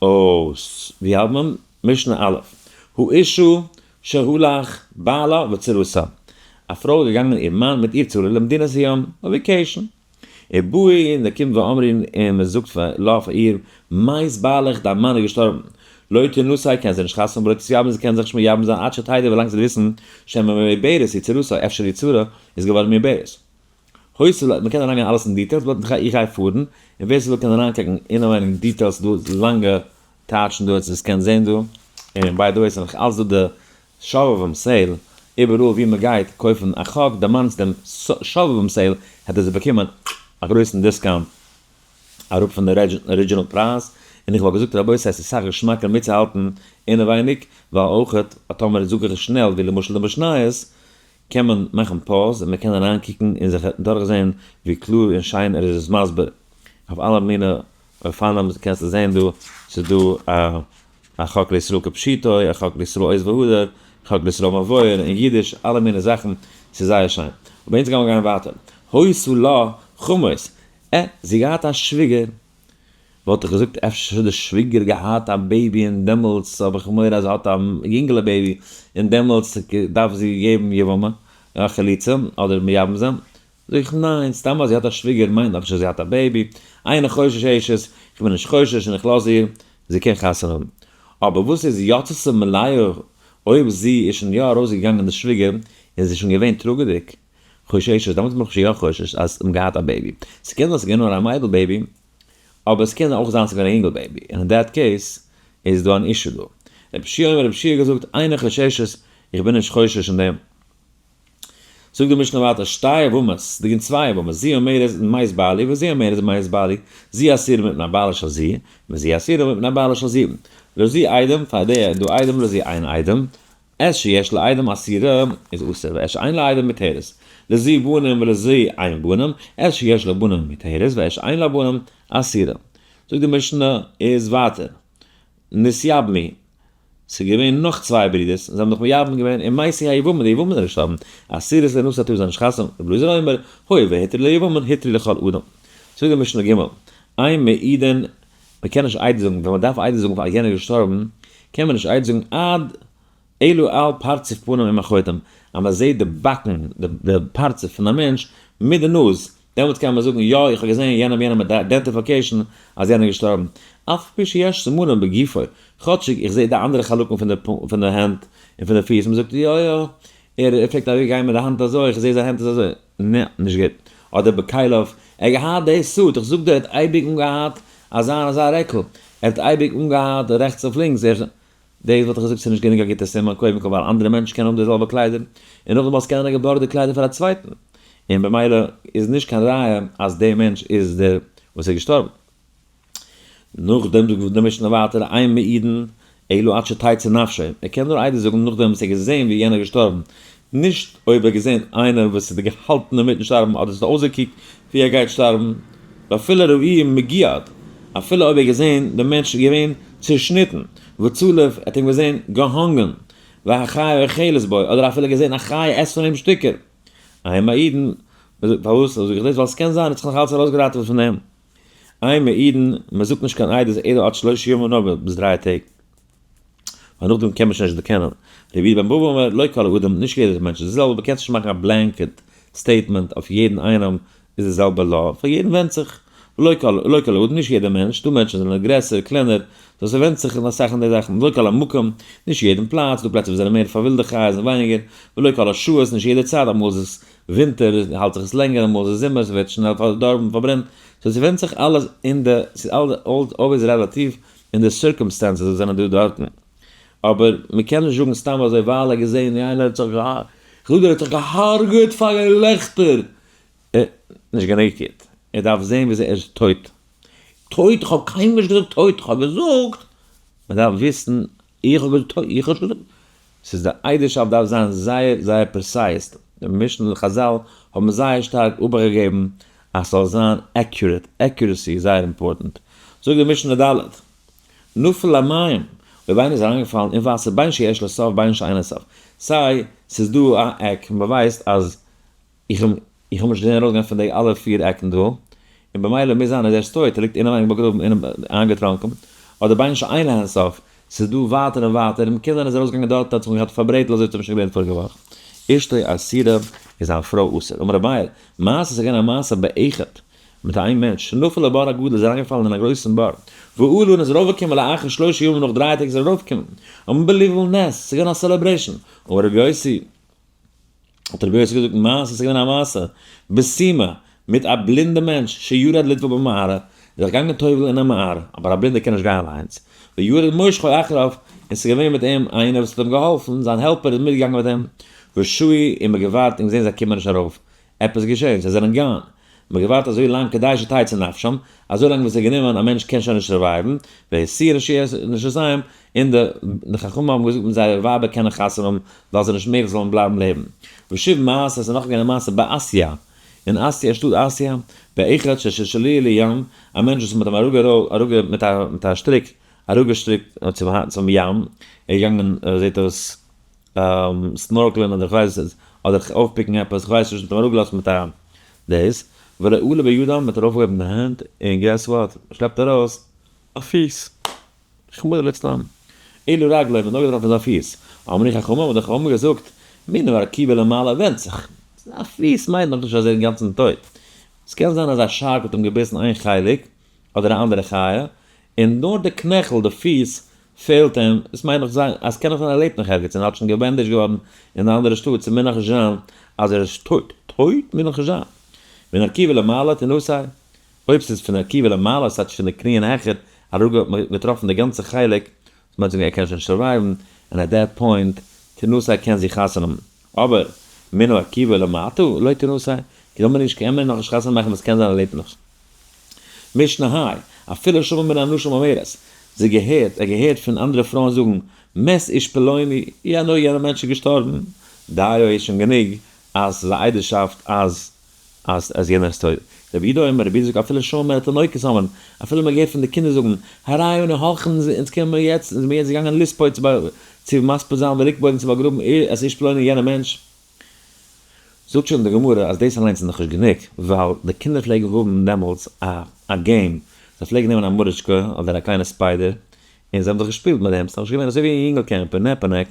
אויס, ווי האלט מען? משנה א', האשה שהלך בעלה וצרתה, א פרוי איז געגאנגען איר מאן מיט איר צרה למדינת הים אויף vacation, ובאו און ער קומט ואומרים און מען זאגט פאר לה פאר איר, מת בעלך דיין מאן איז געשטארבן, לא תנשא קען זי נישט חתונה האבן ולא תתייבם זי קען זיך נישט מייבם זיין עד שתדע ווילאנג זי וועט וויסן שמא מעוברת היא צרתה אפשר איר צרה איז געווארן מעוברת. הויז מען קען אריינגיין אלעס אין details but איך גיי פארן און ווער ס'וויל קען אריינקוקן אינעווייניג details דא איז לאנגע טייטשן דא עטס קענט זען דא, און by the way ס'איז נאך אלץ דא די שובבים sale איבעראל ווי מ'גייט קויפן א חק דערמאנסט דעם שובבים sale העט עס באקומען א גרויסן discount אראפ פון די original פרייז, און איך וואלט געזאגט רבותי ס'איז אסאך געשמאקער מיטצוהאלטן אינעווייניג ווייל אויכעט טאמער זאג איך עס שנעל ווי למשל די משניות קען מען מאכן pause און מען קען אריינקוקן און זיך דורכזען ווי קלאר און שיין ער איז עס מסביר אויף אלע מיני אופנים. קענסטו זען דא ס'איז דא א א חק לישראל כפשוטו, א חק לישראל עוז והדר, חק לישראל מבואר אין אידיש, אלע מיני זאכן, ס'איז זייער שיין. אבער אונז גיימיר גיין ווייטער. היתה לה חמות, ע, זי געהאט א שוויגער. וואלט איך געזאגט אפשר האט די שוויגער געהאט א baby און דעמאלטס האב איך מורא אז זי האט א יונגעלע baby און דעמאלטס דארף זי געבן יבמה, א חליצה, אדער מייבם זיין. זאג איך ניין, סתם אז זי האט א שוויגער מיינט נאכנישט אז זי האט א baby, איני חוששת, איך בין נישט חושש און איך לאז איר, זי קען חתונה האבן. אבער וואס איז יצתה מלאה אויב זי איז שוין יא ארויסגעגאנגען די שוויגער און זי איז שוין געווען טראגעדיג, חוששת, דעמאלטס בין איך שוין יא חושש אז האבן געהאט א baby. ס'קען זיין ס'איז געווען נאר א מיידל baby, אבער ס'קען אויך זיין ס'איז געווען א יונגל baby, און אין that case איז דא אן issue דא. רבי יהושע אומר, רבי יהושע האט געזאגט, איני חוששת, איך בין נישט חושש אין דעם. זאגט די משנה ווייטער, שתי יבמות, די גען צוויי יבמות, זו אומרת מת בעלי וזו אומרת מת בעלי, זו אסורה מפני בעלה של זו, וזו אסורה מפני בעלה של זו. לזו עדים, פאר די איז דא עדים, לזו אין עדים, את שיש לה עדים אסורה איז אסור, ואת שאין לה עדים מותרת. לזו בנים ולזו אין בנים, את שיש לה בנים מותרת, ואת שאין לה בנים אסורה. זאגט די משנה איז ווייטער, נתייבמו, ס'איז געווען נאך צוויי ברידערס, און זיי האבן נאך מייבם געווען, ומתו היבמים, די יבמים זענען געשטארבן, אסורות להנשא טאר זיי נישט חתונה, רבי אלעזר אומר, הואיל והותרו ליבמין, הותרו לכל אדם. זאגט די משנה ג', אין מעידין, מען קען נישט עדות זאגן, ווען מען דארף עדות זאגן פאר יענער איז געשטארבן, קען מען נישט עדות זאגן עד אלא על פרצוף פנים עם החוטם, אז מען זעט די באקן, די פרצוף פון א מענטש מיט די נאז, דעמאלטס קען מען זאגן יא איך האב געזען יענעם יענעם מיט די identification אז יענער איז געשטארבן, אף על פי שיש סימנים בגופו, כאטשיג איך זע די אנדערע חלקים פון די פון די הענט און פון די פיס, מען זאגט יא יא ער פלעגט אוועק גיין מיט די האנט אזוי, איך זע זיין הענט איז אזוי, נע נישט גוט, אדער בכליו, ער האט געהאט די suit, איך זאג דיר ער האט אייביג אנגעהאט אזא און אזא רעקל, ער האט אייביג אנגעהאט רעכטס אויף לינקס, ער. דאס וואלט איך געזאגט ס'איז נישט גענוג א גוטע סימן, קודם כל ווייל אנדערע מענטשן קענען האבן די זעלבע קליידער, און נאכדעם ווייל ס'קען זיין ער געבארגט די קליידער פאר א צווייטן, און במילא איז נישט קיין ראיה אז דער מענטש איז דער וואס איז געשטארבן. נאכדעם זאגט די משנה ווייטער אין מעידין אלא עד שתצא נפשו, ער קען נאר עדות זאגן נאכדעם וואס ער האט געזען ווי יענער איז געשטארבן, נישט אויב ער האט געזען איינער וואס איז געהאלטן אינמיטן שטארבן אדער עס האט אויסגעקוקט ווי ער גייט שטארבן, ואפילו ראוהו מגועד, אפילו אויב ער האט געזען די מענטש איז געווען צושניטן, וצלוב, ער האט אים געזען געהאנגען, והחיה אוכלת בו, אדער אפילו געזען א חיה עסט פון אים שטיקער. אין מעידין, פארוואס זאג איך דאס? ווייל ס'קען זיין ער האט זיך נאך אלץ ארויסגעראטעוועט פון דעם. אין מעידין, מ'זאגט נישט קיין עדות אלא עד שלושה ימים נאר ביז 3 טעג. ווייל נאכדעם קען מען שוין נישט דערקענען. רבי יהודה בן בבא אומר, לא כל האדם, נישט יעדער מענטש איז די זעלבע, קענסט נישט מאכן א blanket statement אויף יעדן איינעם איז די זעלבע law, פאר יעדן ווענדט זיך, לא כל, לא כל האדם, נישט יעדער מענטש, דא מענטשן זענען גרעסער, קלענער, so ס'ווענדט זיך אין אסאך אין די זאכן, ולא כל המקום, נישט יעדן פלאץ, דא פלעצער וואס זענען מער פאר ווילדע חיות און ווייניגער, ולא כל השעות, נישט יעדע צייט, אמאל איז עס ווינטער, האלט זיך עס לענגער, אמאל איז עס זומער, ס'ווערט שנעל פארדארבן, פארברענט, so ס'ווענדט זיך אלעס אין די, ס'איז always רעלאטיוו אין די circumstances וואס זענען דא דארטן. אבער מ'קען נישט זאגן סתם אזוי ווייל ער געזען ווי איינער האט זיך געהארגעט, ער האט זיך געהארגעט פאר געלעכטער. נישט גענוג. ער דארף זען וויאזוי ער איז טויט. טויט? איך האב קיינמאל נישט געזאגט טויט, איך האב געזאגט, מען דארף וויסן, איך האב געזאגט טויט, איך האב נישט געזאגט. ס'איז די עדות'שאפט דארף זיין זייער זייער precise. די משנה און חזל האבן זייער שטארק איבערגעגעבן אז ס'זאל זיין accurate, accuracy איז זייער important. זאגט די משנה ד', נפל למים, אויב איינער איז אריינגעפאלן אין וואסער בין שיש לו סוף בין שאין לו סוף, סיי ס'איז דא א עק, מען ווייסט אז איך האב נישט געזען ארויסגיין פון די אלע פיר עקן דא, און במילא מוז זיין אז ער איז טויט, ער ליגט אינעווייניג באגראבן אינעם איינגעטראנקען, אדער בין שאין להן סוף, ס'איז דא ווייטער און ווייטער, און קען זיין אז ער איז ארויסגעגאנגען דארט האט זיך געהאט פארברעטל אזוי האט ער שוין געלערנט פאריגע וואך. אשתו אסורה איז זיין פרוי אסור. אמר רבי מאיר, מעשה ס'איז געווען א מעשה באחד, מיט איין מענטש, שנפל לבור הגדול איז אריינגעפאלן אין א גרויסן בור, ועלה און איז ארויפגעקומען לאחר שלושה ימים נאך 3 טעג איז ער ארויפגעקומען, unbelievable נס, ס'איז געווען א celebration, אמר רבי יוסי, האט רבי יוסי געזאגט, מעשה, ס'איז געווען א מעשה, בסומא, מיט א בלינדע מענטש, שירד לטבול במערה, איז זיך געגאנגען טובל'ן אין א מערה, אבער א בלינדער קען נישט גיין אליינס, וירד מושכו אחריו, און ס'איז געווען מיט אים איינער וואס האט אים געהאלפן, זיין helper איז מיטגעגאנגען מיט אים, ושהו, און מ'האט געווארט און געזען זיי קומען נישט ארויף, עפעס געשען, זיי זענען gone. מ'האט געווארט אזוי לאנג כדי שתצא נפשם, אזוי לאנג וואס ס'איז גענומען, א מענטש קען שוין נישט survive ן, והשיאו נשותיהם, און די חכמים האבן געזאגט מיט זייערע ווייבער קענען חתונה האבן, ווייל ס'איז נישט מעגליך זיי זאלן בלייבן לעבן. ושוב מעשה, עס איז נאך געווען א מעשה באסיא, אין אסיא, שטאט אסיא, באחד ששלשלוהו לים, א מענטש וואס מ'האט אים מיט א שטריק אראפגעשטריקט צום ים, ער איז געגאנגען זעט אויס snorkel ען אדער כ'ווייס נישט, אדער אויף pick ן עפעס, כ'ווייס נישט, מ'האט אים אראפגעלאזט מיט א דאס, ולא עלה בידם, מ'האט ארויפגעהויבן די הענט, און guess what, מ'שלעפט ארויס א פיס, רחמנא ליצלן, אלא רגלו, מ'האט נאר געטראפן זיין פיס, אמרו חכמים, האבן די חכמים געזאגט, מן הארכיבה למעלה ווענדט זיך, א פיס מיינט נאכנישט אז ער איז אינגאנצן טויט, ס'קען זיין אז א shark האט אים געביסן איין חלק, אדער א אנדערע חיה, און נאר די קנעכל, די פיס, פעלט אים, עס מיינט נאך זיין, אז קען נאך זיין ער לעבט נאך ערגעץ און האט שוין גע bandage ט געווארן אין א אנדערע שטאט, ס'מוז נאך נישט זיין אז ער איז טויט, טויט מוז נאך נישט זיין. מן ארכיבה למעלה תנשא, אויב ס'איז פון ארכיבה למעלה, ס'טייטש פון די קניען העכער, אראפגעטראפן די גאנצע חלק, דאס מיינט ער קען שוין נישט survive ן, און at that point, תנשא קען זי חתונה האבן. אבער, מן הארכיבה למטה, לא תנשא, קען מען נישט, קען מען נאכנישט חתונה מאכן וואס קען זיין ער לעבט נאך. משנה היי, אפילו שמע מן הנשים אומרות, זי געהערט, ער געהערט פון אנדערע פרויען זאגן, מת איש פלוני, יא נאר יענער מענטש איז געשטארבן, דיו איז שוין גענוג אז ס'איז א עדות'שאפט אז יענער איז טויט. רבי יהודה אומר, רבי יהודה זאגט אפילו שמע מן התינוקות אומרים, אפילו מען געהערט פון די קינדער זאגן, הרי אנו הולכין, אונז קומען מיר יעצט, אונז זעמיר יעצט געגאנגען לספוד צו מספיד זיין ולקבור און צו באגראבן את איש פלוני יענער מענטש. זאגט שוין די גמרא אז דאס אליינס איז נאכנישט גענוג, ווייל די קינדער פלעגן האבן דעמאלטס א game, זיי פלעגן נעמען א מוריטשקע אדער א קליינע spider, און זיי האבן זיך געשפילט מיט דעם, ס'איז נאכנישט געווען אזוי ווי אין יונגל camp אין נעפענעק,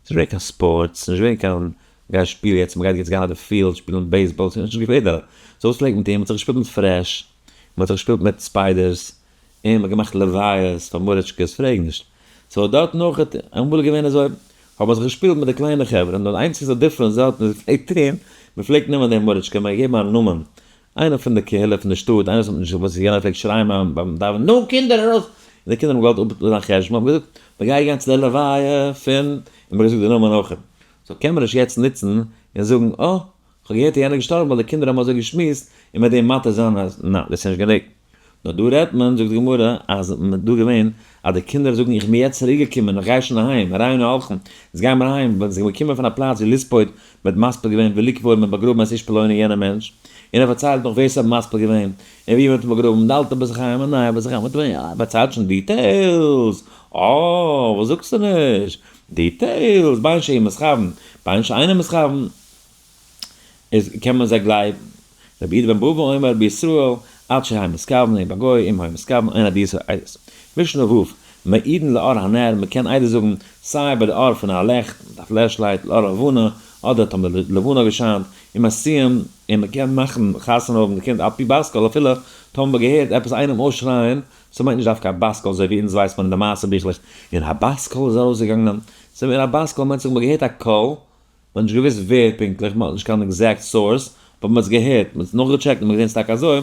ס'איז נישט געווען קיין sports, ס'איז נישט געווען קיין גיי שפיל יעצט, מ'גייט יעצט גיין אויף די field שפילן baseball, ס'איז נישט געווען דארט, so וואס פלעגט מען טון? מ'האט זיך געשפילט מיט פרעש, מ'האט זיך געשפילט מיט spiders, און מ'האט געמאכט לוויות פאר מוריטשקעס, פרעג נישט. so דארט נאך האט אמאל געווען אזוי, האט מען זיך געשפילט מיט די קליינע חברה, און די איינציגסטע difference דארט איז מ'פלעגט טון, מ'פלעגט נעמען דעם מוריטשקע, מ'האט געגעבן א נאמען, איינער פון די קהילה פון די שטאט, איינער וואס האט נישט וואס יענער פלעגט שרייען ביים דאווענען, נו קינדער ארויס! און די קינדער האבן געוואלט אפ זיין חשבון, האבן געזאגט, מ'גייט גיין צו די לוויה פון, און מ'האט געזאגט די נאמען אויך. so קען מען נישט יעצט נוצן און זאגן, אה, כ'האב געהערט אז יענער איז געשטארבן ווייל די קינדער האבן אזוי געשמועסט, און מיט דעם מתיר זיין אז, ניין, דאס איז נישט גענוג. נאר דא רעדט מען, זאגט די גמרא, אז מען דא געווען אז די קינדער זאגן איך בין יעצט צוריק געקומען, איך גיי שוין אהיים, הרינו הולכים, אונז גייען מיר אהיים, ווען זיי זענען געקומען פון א פלאץ ווי לספוד, מען האט מספיד געווען ולקבור, מען האט באגראבן את איש פלוני יענער מענטש, און ער פארציילט נאך ווער ס'האט מספיד געווען, און ווי מען האט אים באגראבן, די אלטע בית החיים און נייע בית החיים, מען פארציילט שוין details, אה, וואס זאגסטו נישט, details, בין שהוא מתכוון, בין שאינו מתכוון, איז קען מען זיי גלייבן. רבי יהודה בן בבא אומר בישראל עד שיהא מתכוון ובגוי אם היה מתכוון אין עדותו עדות. משנה ו', מעידין לאור הנר, מען קען עדות זאגן סיי ביי די אור פון א לעכט, מיט א flashlight, לאור הלבנה, אדער טאמער די לבנה האט געשיינט, ומשיאין, און מען קען מאכן חתונה האבן די קינד על פי בת קול אפילו טאמער מען האט געהערט עפעס איינעם אויסשרייען, ס'מיינט נישט דווקא א בת קול אזוי ווי אונז ווייסט מען אין די מעשה ביכלעך, און א בת קול איז ארויסגעגאנגען, ס'מיינט א בת קול מיינט זאגן מען האט געהערט א קול, מ'האט נישט געוואוסט ווער פונקטליך, מ'האט נישט קיין exact source, but מ'האט עס געהערט, מ'האט עס נאכגעטשעקט און מ'האט געזען ס'איז טאקע אזוי,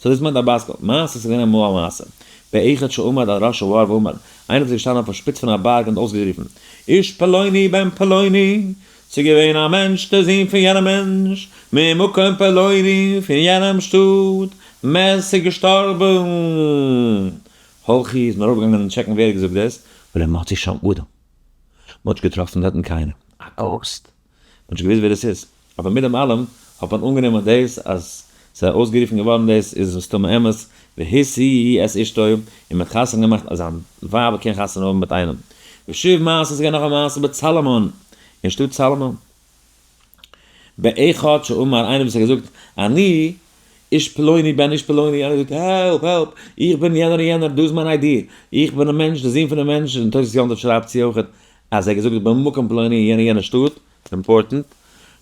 so דאס מיינט א בת קול. מעשה, ס'איז געווען אמאל א מעשה. באחד שעמד על ראש ההר ואמר, איינער איז געשטאנען אויפן שפיץ פון א בארג און האט אויסגערופן, איש פלוני בן פלוני, ס'איז געווען א מענטש דער זון פון יענעם מענטש, ממקום פלוני, פון יענעם שטאט, מת, איז געשטארבן. הלכו, איז מען ארויפגעגאנגען טשעקן ווער האט געזאגט דאס, ולא מצאו שם אדם. מען האט נישט געטראפן דארטן קיינעם, א ghost, מען האט נישט געוואוסט ווער עס איז, אבער מיט דעם אלעם האט מען אנגענומען דאס אז ס'איז אויסגערופן געווארן דאס איז מסתמא אמת, והשיאו את אשתו, און מען האט חתונה געמאכט אז זיין ווייב קען חתונה האבן מיט איינעם. ושוב מעשה, ס'איז געווען נאך א מעשה בצלמון, אין שטאט צלמון. באחד שאמר, איינער וואס האט געזאגט, אני איש פלוני בן איש פלוני, איינער זאגט help help, איך בין יענער און יענער, דא איז מיין ID, איך בין א מענטש, דער זון פון דעם מענטש, און תוס' יום טוב שרייבט צו אויכעט אז ער האט געזאגט במקום פלוני אין יענע יענע שטאט, important,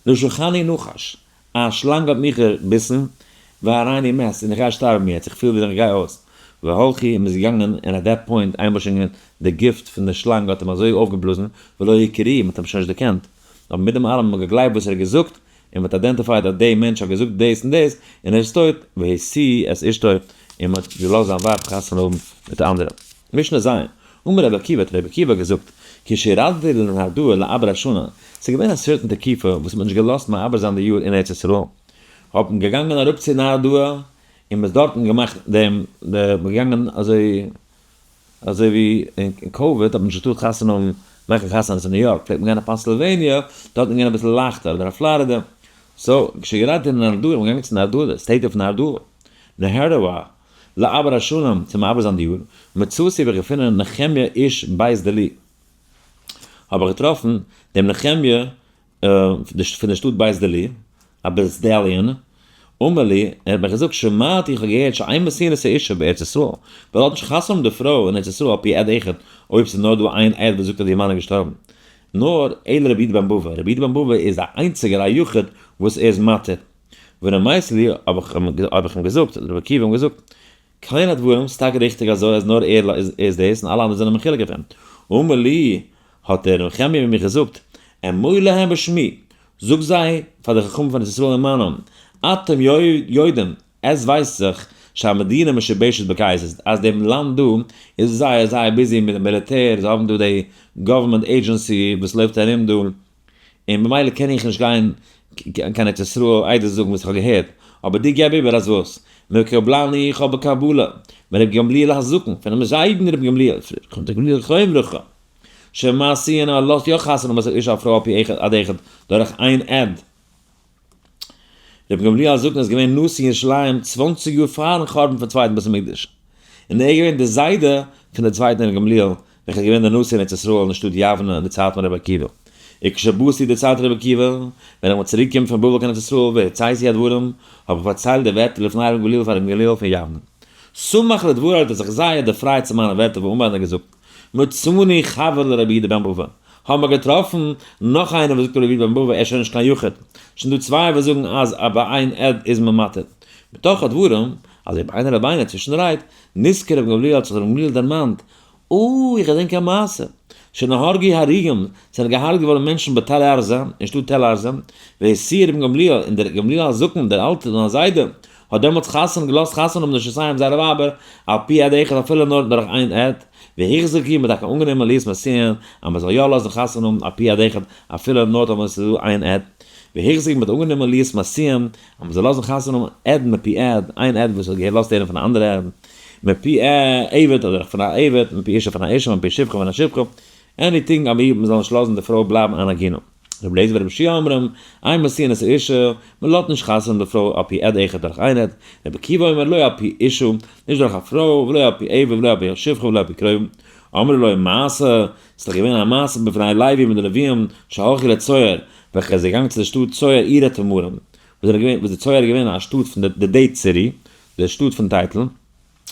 נשכני נחש, א שלאנג האט מיך געביסן, והריני מת, און איך גיי שטארבן יעצט, איך פיל ווי איך גיי אויס, והלכו, און מ'איז געגאנגען, און at that point, איינמאל שוין די גיפט פון די שלאנג האט אים אזוי אויפגעבלאזן, ולא הכירוהו, מ'האט אים שוין נישט דערקענט. אבער מיט דעם אלעם האט מען געגלייבט וואס ער האט געזאגט, און מ'האט identified אז דער מענטש האט געזאגט דאס און דאס, און ער איז טויט, והשיאו את אשתו, און מ'האט געלאזט זיין ווייב חתונה האבן מיט אנדערע. משנה ז', אמר רבי עקיבא, האט רבי עקיבא געזאגט, כשירדתי לנהרדעא לעבר השנה, ס'איז געווען א certain תקופה וואס מ'האט נישט געלאזט מעבר זיין די יאר אין ארץ ישראל, האט מען געגאנגען אראפ צו נהרדעא, און מ'איז דארטן געמאכט דעם, מ'איז געגאנגען אזוי אזוי ווי אין COVID האט מען נישט געטארט חתונה האבן, מאכן חתונות אין ניו יארק, פלעגט מען גיין אויף פענסילוועניע, דארט איז געווען אביסל לייכטער, אדער אויף פלארידע, so כשירדתי לנהרדעא, איך בין געגאנגען צו נהרדעא, די state of נהרדעא, נהרדעא, לעבר השנה, צו מעבר זיין די יאר, מצאתי האב איך געפונען נחמיה איש בית דלי, האב איך געטראפן דעם נחמיה פון די שטאט בית דלי, א בעסדעליען, אמר לי, ער האט מיך געזאגט, שמעתי, איך האב געהערט, שאין משיאין את האשה בארץ ישראל, ווייל האט נישט חתונה מיט די פרוי אין ארץ ישראל על פי עד אחד, אויב ס'איז נאר דא איין עד וואס זאגט אז איר מאן איז געשטארבן. נאר אלא רבי יהודה בן בבא, רבי יהודה בן בבא איז די איינציגער א יחיד וואס ער איז מתיר. ורמייתי לי, האב איך אים געזאגט, רבי עקיבא האט אים געזאגט, כן הדברים, ס'איז טאקע ריכטיג אזוי אז נאר ער איז דאס און אלע אנדערע זענען מחולק אויף אים. אמר לי, האט דער נחמיה מיר געזאגט, אמור להם בשמי, זאג זיי פאר די חכמים פון ארץ ישראל אין מיין נאמען, אתם יודעים, עס ווייסט זיך, שהמדינה משובשת בכייסות, אז דעם לאנד דא איז זייער זייער busy מיט די מיליטער, זיי האבן דא די government agency וואס לויפט ארום דא, און במילא קען איך נישט גיין קיין ארץ ישראל איידער זאגן וואס איך האב געהערט, אבער דו געב איבער אז וואס? מקובלני איך האב בקבלה, מר' גמליאל הזקן, פונעם זיידן ר' גמליאל, ר' גמליאל זכרונו לברכה, שמשיאין אז לאזט יא חתונה האבן אשה א פרוי על פי אחד עד אחד דורך איין עד. ר' גמליאל הזקן איז געווען נשיא אין ירושלים 20 יאר פארן חורבן פון צווייטן בית המקדש, און ער איז געווען דער זיידע פון דער צווייטן ר' גמליאל וועלכער איז געווען דער נשיא אין ארץ ישראל אין שטאט יבנה אין די צייט פון רבי עקיבא. וכשבאתי דערציילט רבי עקיבא, ווען איך בין צוריק געקומען פון בבל קיין ארץ ישראל והרציתי הדברים, האב איך פארציילט די ווערטער לפני רבי גמליאל פאר רבי גמליאל פון יבנה. שמח לדברי האט ער זיך זייער דערפרייט צו מיינע ווערטער ואמר און ער האט געזאגט, מצאנו חבר לרבי יהודה בן בבא, האבן מיר געטראפן נאך איינער וואס זאגט רבי יהודה בן בבא ער איז שוין נישט קיין יחיד, שוין דא צוויי וואס זאגן אז ביי איין עד איז מען מתיר. מתוך הדברים, אזוי ביני לביני צווישן רייד, נזכר רבי גמליאל האט זיך רבי גמליאל דערמאנט, אוי, איך געדענק א מעשה. שנהרגו הרוגים, ס'זענען געהארגעט געווארן מענטשן בתל ארזה, אין שטאט תל ארזה, והשיאו רבן גמליאל, און דער גמליאל הזקן, דער אלטער און א זיידע, האט דעמאלטס חתונה געלאזט חתונה האבן נשותיהם זייערע ווייבער, על פי עד אחד אפילו נאר דורך איין עד, והחזיקו, מ'האט טאקע אנגענומען להיות משיאין, אז מ'זאל יא לאזן חתונה האבן על פי עד אחד אפילו נאר טאמער ס'איז דא איין עד. והחזיק מ'האט אנגענומען להיות משיאים, אז מ'זאל לאזן חתונה האבן עד מפי עד, איין עד וואס האט געלאזט הערן פון א אנדערע עד, מפי עבד אדער פון א עבד, מפי אישה פון א אישה, מפי שפחה פון א שפחה, anything אבי מ'זאל נישט לאזן די פרוי בלייבן אן עגונה. רבי אליעזר ורבי יהושע אומרים, אין משיאין את האשה, מ'לאזט נישט חתונה די פרוי על פי עד אחד דורך איין עד, רבי עקיבא אומר לא על פי אישה, נישט דורך א פרוי, ולא על פי עבד ולא על פי שפחה ולא על פי קרובים. אמרו לו מעשה, ס'איז דאך געווען א מעשה בפני לוי מיט די לוויים שהלכו לצוער, וועלכע איז געגאנגען צו די שטאט צוער עיר התמרים, וואס זענען געווען, וואס די צוער איז געווען א שטאט פון די date city, די שטאט פון טייטל,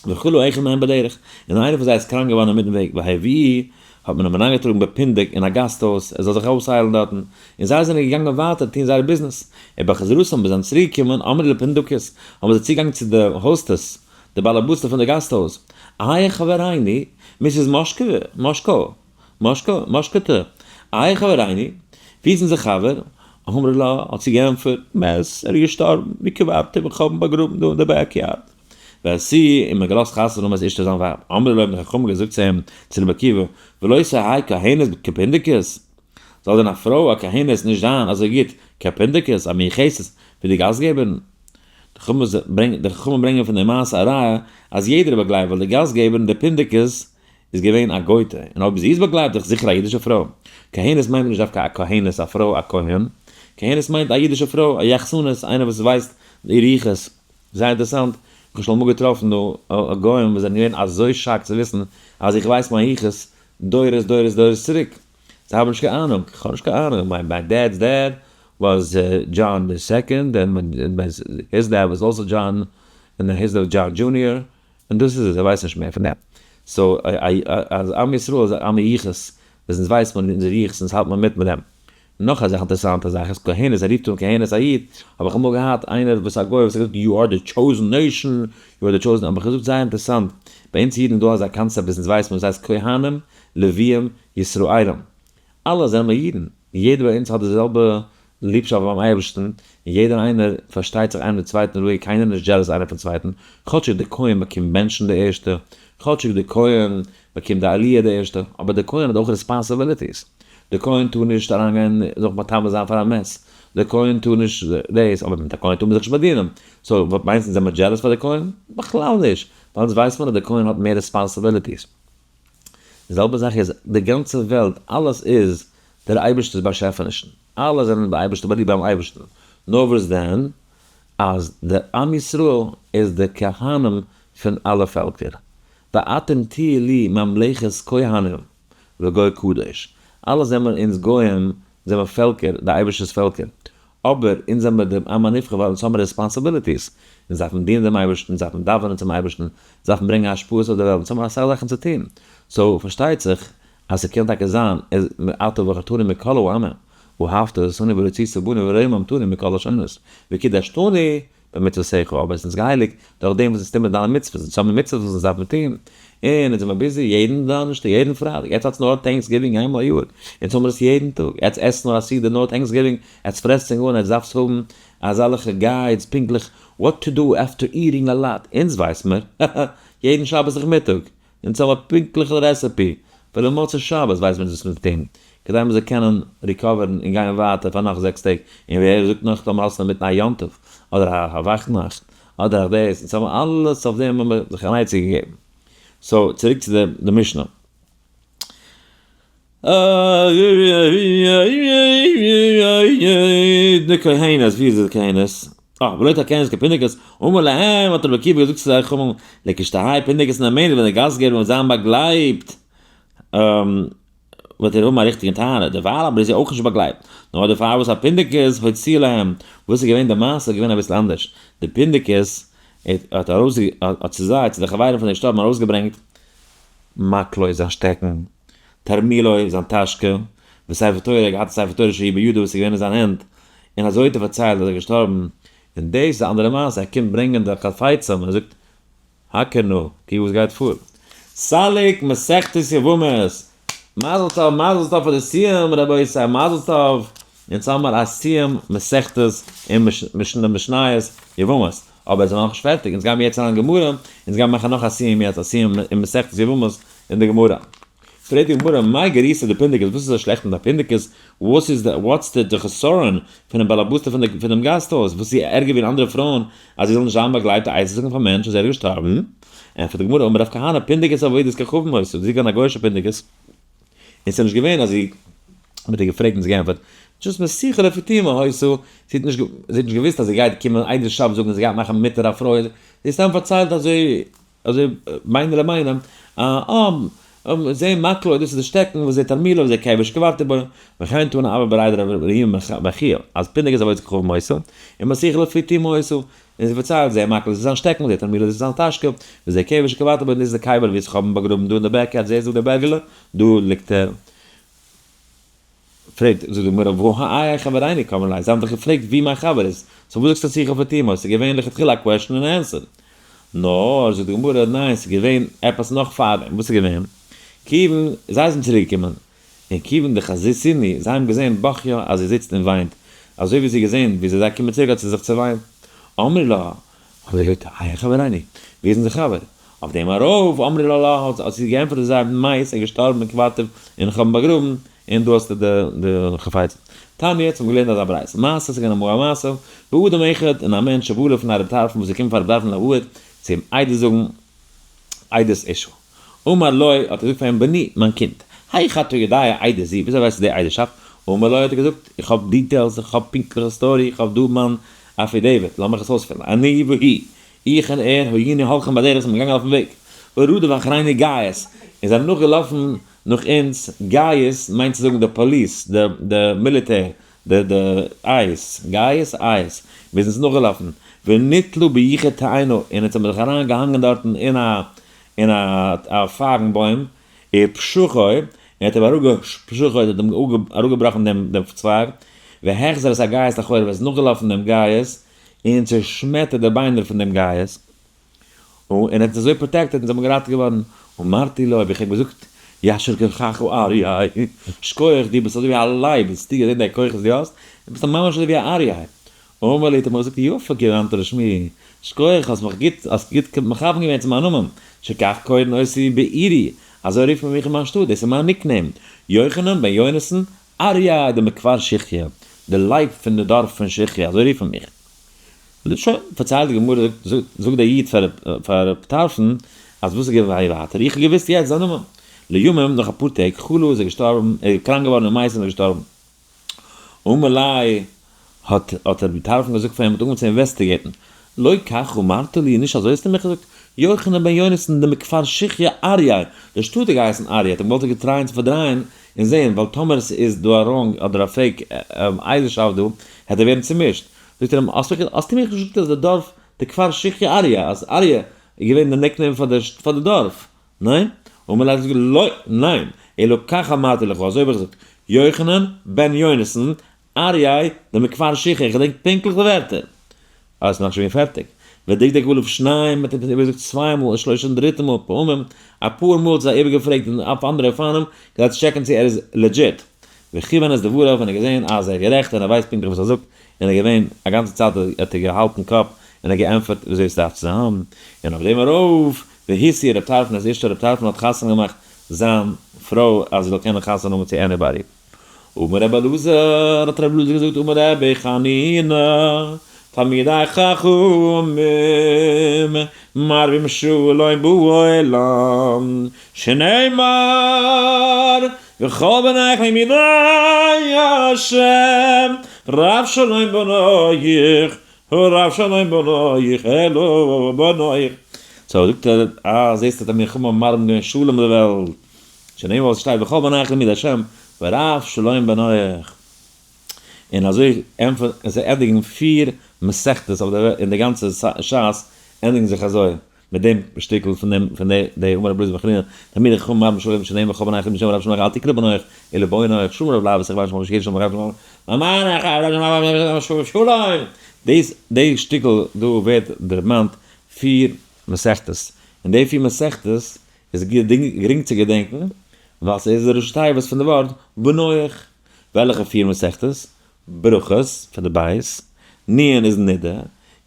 וחלה אחד מהם בדרך, און איינער פון זיי איז קראנק געווארן אינמיטן וועג, והביאוהו, האט מען אים אריינגעטראגן בפונדק אין א גאסט הויז, ער זאל זיך אויסהיילן דארטן, און זיי זענען געגאנגען ווייטער טון זייער ביזנעס, ובחזרתם ווען זיי זענען צוריק געקומען, אמרו לפונדקית, האבן זיי צוגעגאנגען צו די hostess, די באלעבאסטע פון די גאסט הויז, איה חבריני, Mrs. מאשקעווע, מאשקא, מאשקא, מאשקעטע, איה חבריני, ווי איז אונזער חבר? אמרה לה, האט זי געענטפערט, מת, ער איז געשטארבן, וקברתיו, איך האב אים באגראבן דא אין די backyard. והשיאוהו, און מען געלאזט חתונה האבן את אשתו זיין ווייב. אמרו לו, האבן די חכמים געזאגט צו אים, צו רבי עקיבא, ולא תהא כהנת כפונדקית? זאל דען א פרוי א כהנת נישט זיין אזוי גוט כפונדקית, א מיוחסת, ווי די גאסטגעבערין? די חכמים ברענגען פון די מעשה א ראיה אז יעדער איז באגלייבט ווייל די גאסטגעבערין די פונדקית איז געווען א גויטע און אויב זי איז באגלייבט איז זיכער א אידישע פרוי. כהנת מיינט מען נישט דווקא א כהנת א פרוי א כהן, כהנת מיינט א אידישע פרוי א יחסנות איינער וואס ווייסט איר יחוס. זייער אינטערעסאנט, איך האב שוין אמאל געטראפן דא גוים וואס זענען געווען אזוי shocked צו וויסן אז איך ווייס מיין יחוס דורות דורות דורות צוריק. זיי האבן נישט קיין אהנונג, איך האב נישט קיין אהנונג, my dad's dad was John the second, and his dad was also John, and then his dad John junior, און דאס איז עס, זיי ווייסן נישט מער פון דעם. so אז עם ישראל איז א עם יחוס, וואס אונז ווייסט מען אונזער יחוס, אונז האלט מען מיט מיט דעם. נאך א זאך אינטערעסאנטע זאך איז כהנת, ער רופט אן כהנת א איד, האב איך אמאל געהאט איינער וואס א גוי וואס האט געזאגט you are the chosen nation, you are the chosen, האב איך געזאגט זייער אינטערעסאנט, ביי אונז אידן איז דא אזא קאנצעפט וואס אונז ווייסן וואס הייסט כהנים, לוויים, ישראלים. אלע זענען מיר אידן, יעדער ביי אונז האט די זעלבע ליבשאפט ביים אייבערשטן, און יעדער איינער פארשטייט זיך איינער דעם צווייטן רואיג, קיינער איז נישט jealous איינער פון צווייטן, כאטשיג דער כהן באקומט בענטשן די ערשטע, כאטשיג דער כהן באקומט די עליה די ערשטע, אבער דער כהן האט אויך responsibilities, דער כהן טאר נישט אריינגיין זיך מטמא זיין פאר א מת, דער כהן טאר נישט דאס, אבער מיט א כהן טאר מען זיך נישט באדינען, so וואס מיינסטו זעמער jealous פאר די כהן? בכלל נישט, ווייל אונז ווייסט מען אז דער כהן האט מער responsibilities. די זעלבע זאך איז די גאנצע וועלט, אלעס איז דער אייבערשטער'ס באשעפענישן, אלע זענען ביי אייבערשטער באליבט ביים אייבערשטן, נאר וואס דען אז דער עם ישראל איז די כהנים פון אלע פעלקער, ואתם תהיו לי ממלכת כהנים וגוי קדוש, אלע זעמער אונז גוים, זעמער פעלקער, די אייבערשטער'ס פעלקער, אבער אונז זעמער די עם הנבחר ווייל אונז האבן responsibilities, אונז דארפן דינען דעם אייבערשטן, אונז דארפן דאווענען צום אייבערשטן, אונז דארפן ברענגען השפעות אויף די וועלט, אונז האבן אסאך זאכן צו טון, so פארשטייט זיך אז ס'קען טאקע זיין אז אתה בחרתנו מכל העמים, ואהבת אותנו ורצית בנו ורוממתנו מכל הלשונות, וקידשתנו במצוותיך, אבער עס איז אונז געהייליגט דורך דעם וואס אונז טוען מיר דיינע מצוות, אונז האבן מצוות וואס אונז דארפן טון, און אונז זעמיר busy יעדן דאנערשטאג, יעדן פרייטאג, עטס האטס נאר Thanksgiving איינמאל א יאר, אונז האבן עס יעדן טאג, עטס עסט נאר א סעודה נאר Thanksgiving, עטס פרעסט זיך אן, עטס דארפטס האבן אזאלעכע guides פונקטליך what to do after eating a lot, אונז ווייס מיר, יעדן שבת נאכמיטאג, אונז האבן א פונקטליכע recipe, אפילו מוצאי שבת ווייסט מען וואס מען טון, כדי מען זאל קענען recover ן און גיין ווייטער פאר נאך 6 טעג, און ווער זאגט נאך טאמער האלסטו אינמיטן א יום טוב, אדער א וואכנאכט, אדער א דאס, אונז האבן אלעס אויף דעם האבן מיר זיך אן עצה געגעבן. so צוריק צו די משנה. די כהנת, ווי איז די כהנת? אה, ולא תהא כהנת כפונדקית, אמר להם, האט רבי עקיבא געזאגט צו זיי חכמים, לכשתהא פונדקית נאמנת, ווען די גאסטגעבער וועט זיין באגלייבט, וועט ער האבן א ריכטיגן טענה, דערווייל אבער איז זי אויך נישט באגלייבט, נאר דערפאר וואס א פונדקית הוציאה להם, וואס איז געווען די מעשה איז געווען אביסל אנדערש, די פונדקית האט ארויס האט צו זיי, צו די חברים פון די געשטארבן ארויסגעברענגט, מקלו זיין שטעקן, תרמילו זיין טאשקע, וספר תורה, ער האט געהאט א ספר תורה שהי' בידו וואס איז געווען אין זיין הענט, און אזוי האט ער פארציילט אז ער איז געשטארבן, און דאס איז א אנדערע מעשה, ער קומט ברענגען די חפצים און ער זאגט, הכר נא, קוק וואס גייט פאר. סליק מסכת יבמות! מזל טוב מזל טוב פאר די סיום רבותי מזל טוב! אונז האמער א סיום מסכת אין משניות יבמות, אבער עס איז נאכנישט פערטיג, אונז גיימיר יעצט אריין אין גמרא, אונז גיימיר מאכן נאך א סיום יעצט, א סיום אין מסכת יבמות אין די גמרא. פרעגט די גמרא, מאי גריסא דפונדקית, וואס איז אזוי שלעכט מיט א פונדקית? וואס איז די, what's די חסרון פונעם באלעבאסטע פון די פונעם גאסט הויז? וואס איז זי ערגער ווי אנדערע פרויען אז זי זאל נישט זיין באגלייבט עדות זאגן פאר מענטש אז ער איז געשטארבן? ענטפערט די גמרא, אמר רב כהנא, פונדקית עבודת כוכבים היתה, זי איז געווען א גוי'אישע פונדקית, און ס'איז נישט געווען אז זי האט איר געפרעגט און זי געענטפערט, just מסיחה לפי תומה היתה, זי האט נישט זי האט נישט געוואוסט אז זי גייט קומען עדות שבת זאגן און זי גייט מאכן מותר א פרוי, זי האט סתם פארציילט אזוי אזוי ביינער לביינעם, אה זה מקלו דאס איז די שטעקן וזה תרמילו וזה קבר שקברתי בו, וכן תנא אבא בריה דרב ריהו בר חייא, אז פונדקית עבודת כוכבים היתה, און מסיחה לפי תומה היתה, און זי פארציילט זה מקלו דאס איז זיין שטעקן וזה תרמילו דאס איז זיין טאשקע, וזה קבר שקברתי בו און דאס איז די קבר וואו איך האב אים באגראבן דא אין די backyard, זעסט דא די בערגעלע? דא ליגט ער. פרעגט זאגט די גמרא והא איה חברינו קאמרי ליה, זיי האבן דיך געפרעגט ווי מיין חבר איז, so וואס זאגסטו מסיחה לפי תומה, ס'איז געווען לכתחילה א question און answer. נאר, זאגט די גמרא, ניין ס'איז געווען עפעס נאך פארדעם, וואס איז געווען? כיוון זיי זענען צוריק געקומען, און כיוון דחזיתינהו, זיי האבן געזען בוכיא אז זי זיצט און וויינט, אזוי ווי זי געזען ווי זיי קומען צוריק האט זי זיך צעוויינט, אמרי לה, האבן זיי געזאגט, היכן חברינו, ווי איז אונזער חבר? אויף דעם ארויף, אמרה להו, האט זי געענטפערט צו זיי, מת, איז געשטארבן וקברתיו, און איך האב אים באגראבן, און דא האסטו די חפצים. תניא, האט מען געלערנט אזא ברייתא, מעשה, ס'איז געווען אמאל א מעשה, באדם אחד, און א מענטש שבא לפני רבי טרפון וואס איז געקומען פאר רבי טרפון להעיד, צו אים עדות זאגן, עדות אשה. אמר לו, האט ער געזאגט פאר אים, בני, מיין קינד, היאך אתה יודע עדות זו, וויאזוי ווייסטו די עדות'שאפט? אמר לו, האט ער געזאגט, איך האב details, איך האב פונקטליכע story, איך האב דא מיין affidavit, לאמיך עס אויספילן, אני והוא, איך און ער, היינו הולכים בדרך, זענען געגאנגען אויפן וועג, ורדף אחרינו גייס, און זענען נאכגעלאפן נאך אונז, גייס מיינט צו זאגן די פאליס, די מיליטער, די ICE, גייס, ICE, מיר זענען נאכגעלאפן, ונתלו ביחוד תאנה, און אונז האבן זיך אריין געהאנגען דארטן אין א אין א פייגן בוים, ופשחו, און האט אים אראפגעפשחו, האט אים אראפגעבראכן דעם דעם צווייג, והחזיר את הגיס לאחוריו, ער איז נאכגעלאפן דעם גיס, און צעשמעטערט די ביינער פון דעם גיס, און ער האט אזוי protected און זיי האבן געראטעוועט געווארן, אמרתי לו, האב איך אים געזאגט, יישר כחך אריה, שכוח, דו ביסט אזוי ווי א לייב, האסטו געזען די כוחות דו האסט? דו ביסט ממש אזוי ווי א אריה. אמר לי, האט ער מיר געזאגט, יפה כיוונת לשמי, שכוח, האסט מיך גוט, האסט גוט מכוון געווען צו מיין נאמען, שכך קורין אותי בעירי, אזוי רופט מען מיך אין מיין שטאט, דאס איז מיין nickname, יוחנן בן יונתן אריה דמכפר שיחיה, די לייב פון די דארף פון שיחיה, אזוי רופט מען מיך. שוין, פארציילט די גמרא, זאגט דער איד פאר רב טרפון, אז וואס איז געווען ווייטער, איך האב געוואוסט יעצט זיין נאמען. לימים, נאך אפאר טעג, חלה איז ער געשטארבן, ער איז קראנק געווארן און מת און איז געשטארבן. אמר ליה, האט רבי טרפון געזאגט פאר אים, האט אנגעהויבן צו investigate ן, לא כך אמרת לי, נישט אזוי האסטו מיך געזאגט, יוחנן בן יונתן דמכפר שיחיה אריה, די שטאט האט געהייסן אריה, האט אים געוואלט געטרייען צו פארדרייען און זעהן, ווייל טאמער עס איז דא א wrong אדער א fake עדות'שאפט דא, העט ער ווערן צומישט. זאגט ער אים, האסטו מיך נישט געזאגט אז די דארף די כפר שיחיה אריה, אז אריה איז געווען די nickname פאר די דארף, ניין? אמר ליה, זאגט ער, לא, ניין, אלא כך אמרתי לך, אזוי האב איך געזאגט, יוחנן בן יונתן אריה דמכפר שיחיה, איך געדענק פונקטליך די ווערטער. אה, עס איז נאכנישט געווען פערטיג. ודקדק עליו שניים, מען האט אים איבערגעזאגט צוויי מאל, ושלושה און דריטע מאל, פעמים, אפאר מאל האט זיי איבערגעפרעגט און אויף אנדערע אופנים, כדי צו טשעקן צו ער איז legit. וכיוון את דבריו, און ער האט געזען אז ער איז גערעכט און ער ווייסט פונקטליך וואס ער זאגט, און ער איז געווען, א גאנצע צייט האט ער געהאלטן קאפ און ער האט געענטפערט וויאזוי עס דארף צו זיין. און אויף דעם ארויף, והשיא רב טרפון את אשתו, רב טרפון האט חתונה געמאכט זיין פרוי אז זי זאל קענען חתונה האבן צו anybody. אמר רבי אלעזר, האט רבי אלעזר געזאגט, אמר רבי חנינא, תלמידי חכמים מרבים שלום בעולם, שנאמר, וכל בניך לימיני השם, רב שלום בניך, הרב שלום בניך, אלו בניך. so זאגט ער, אה, זעסטו תלמידי חכמים מרבים געווען שלום אין די וועלט. שנאמר וואס שטייט וכל בניך לימוד השם ורב שלום בניך. און אזוי ענטפערט זיי ענדיגן פיר מסכתות אויף די אין די גאנצע שס ענדיגן זיך אזוי מיט דעם שטיקל פון דעם פון די די אמר רבי אלעזר בן חנינא תלמידי חכמים מרבים שלום שנאמר וכל בניך לימוד השם ורב שלום בניך אל תקרא בניך אלא בוניך שלום רב לאו וסך ושמח ושגר שלום רב שלום שלום דאס די שטיקל דא ווערט דערמאנט פיר מסכתות און די פיר מסכתות איז גרינג צו געדענקן, ווייל ס'איז די ראשי תיבות פון די ווארט בניך. וועלכע פיר מסכתות? ברכות פון די בית, נ' איז נידה,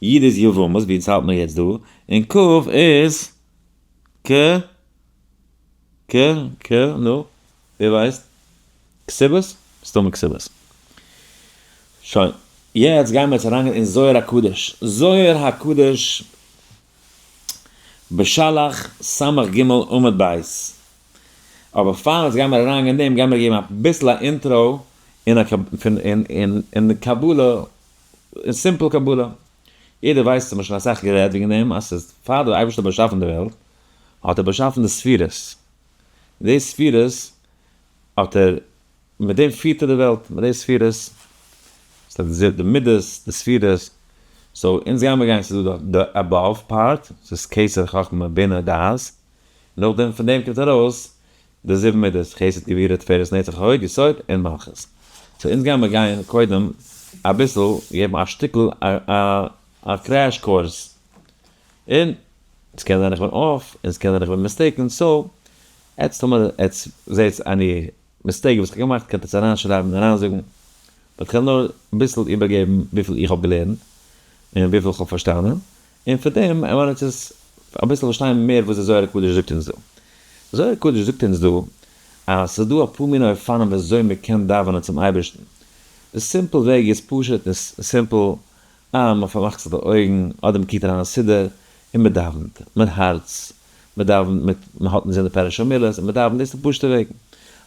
י' איז יבמות ווי אונז האלט מיר יעצט דא, און כ' איז כ. ק ק נו, ווער ווייסט? כתובות? מסתמא כתובות. שוין, יעצט גיימער יעצט אריינגיין אין זוהר הקדוש. זוהר הקדוש בשלח סמך ג' עמוד ב'. אבער פאר אונז גיימער אריינגיין אין דעם גיימער געבן אביסל א intro אין א אין קבלה, אין simple קבלה. יעדער ווייסט, האט מען שוין אסאך גערעדט וועגן דעם, אז ס'איז פאר דער אייבערשטער האט באשאפן די וועלט, האט ער באשאפן די ספירות. די ספירות האט ער, מיט דעם פירט ער די וועלט, מיט די ספירות, ס'איז די מידות, די ספירות. so אונז גיימער גיין, ס'איז דא די above part, ס'איז כתר חכמה בינה דעת, נאכדעם פון דעם קומט ארויס די זיבן מידות, חסד גבורה תפארת נצח הוד יסוד און מלכות. so אונז גיימער גיין קודם אביסל געבן א שטיקל א crash course, און ס'קען זיין איך בין off, און ס'קען זיין איך בין mistaken, so עטס טאמער עטס זעטס any mistake וואס איך האב געמאכט קענט עטס אריינשרייבן און אריינזאגן, but כ'וועל נאר אביסל איבערגעבן וויפיל איך האב געלערנט און וויפיל איך האב פארשטאנען, און פון דעם וועלן עטס אביסל פארשטיין מער וואס די זוהר הקדוש זאגט אונז דא. די זוהר הקדוש זאגט אונז דא אז ס'איז דא אפאר מיני אופנים ווי אזוי מ'קען דאווענען צום אייבערשטן. די simple וועג איז פשוט און simple, אה, מ'פארמאכט זיך די אויגן, אדער מ'קוקט אריין אין סידור, און מ'דאווענט מיט הארץ, מ'דאווענט מיט, מ'האט אינזין די פירוש המילות, און מ'דאווענט, דאס איז די פשוט'ע וועג.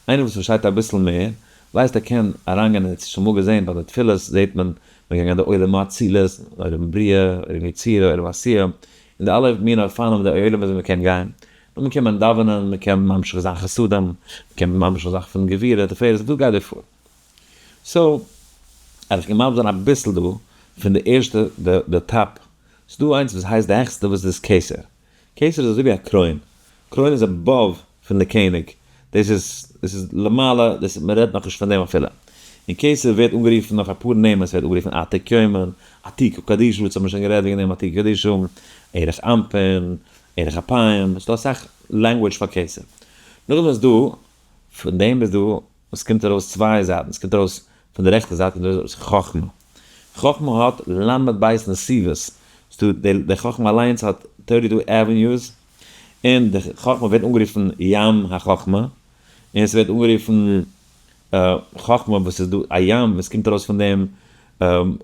איינער וואס פארשטייט אביסל מער, ווייסט ער קען אריינגיין אין, שוין אמאל געזען ביי די תפילות זעט מען, מ'קען גיין די עולם האצילות, עולם בריאה, עולם יצירה, עולם עשייה, און די אלע מיני אופנים די עולם וויאזוי מ'קען גיין. נאר מ'קען מען דאווענען, מ'קען ממשיך זיין חסדים, מ'קען ממשיך זיין פון גבורה, תפארת, דא גייט דער פאר. so, אז איך קען מסביר זיין אביסל דא, פון די ערשטע, די top, ס'דא איינס וואס הייסט די העכסטע וואס איז כתר. כתר איז אזוי ווי א קרוין. קרוין איז above פון די קעניג. דאס איז, דאס איז למעלה, דאס איז, מ'רעדט נאכנישט פון דעם אפילו. און כתר ווערט אנגערופן אויף אפאר נעמען, ס'ווערט אנגערופן עתיק יומין, עתיקא קדישא, וואס האט מען שוין גערעדט וועגן דעם, עתיקא קדישא, ארך אנפין, ארך אפיים, ס'דא אסאך language פאר כתר. נאכדעם איז דא, פון דעם איז דא, עס קומט ארויס צוויי זייטן, עס קומט ארויס פון די רעכטע זייט קומט ארויס חכמה. חכמה האט ל' בית נתיבות, ס'דא די חכמה אליינס האט 32 avenues, און די חכמה ווערט אנגערופן ים החכמה, און עס ווערט אנגערופן חכמה וואס איז דא א ים וואס קומט ארויס פון דעם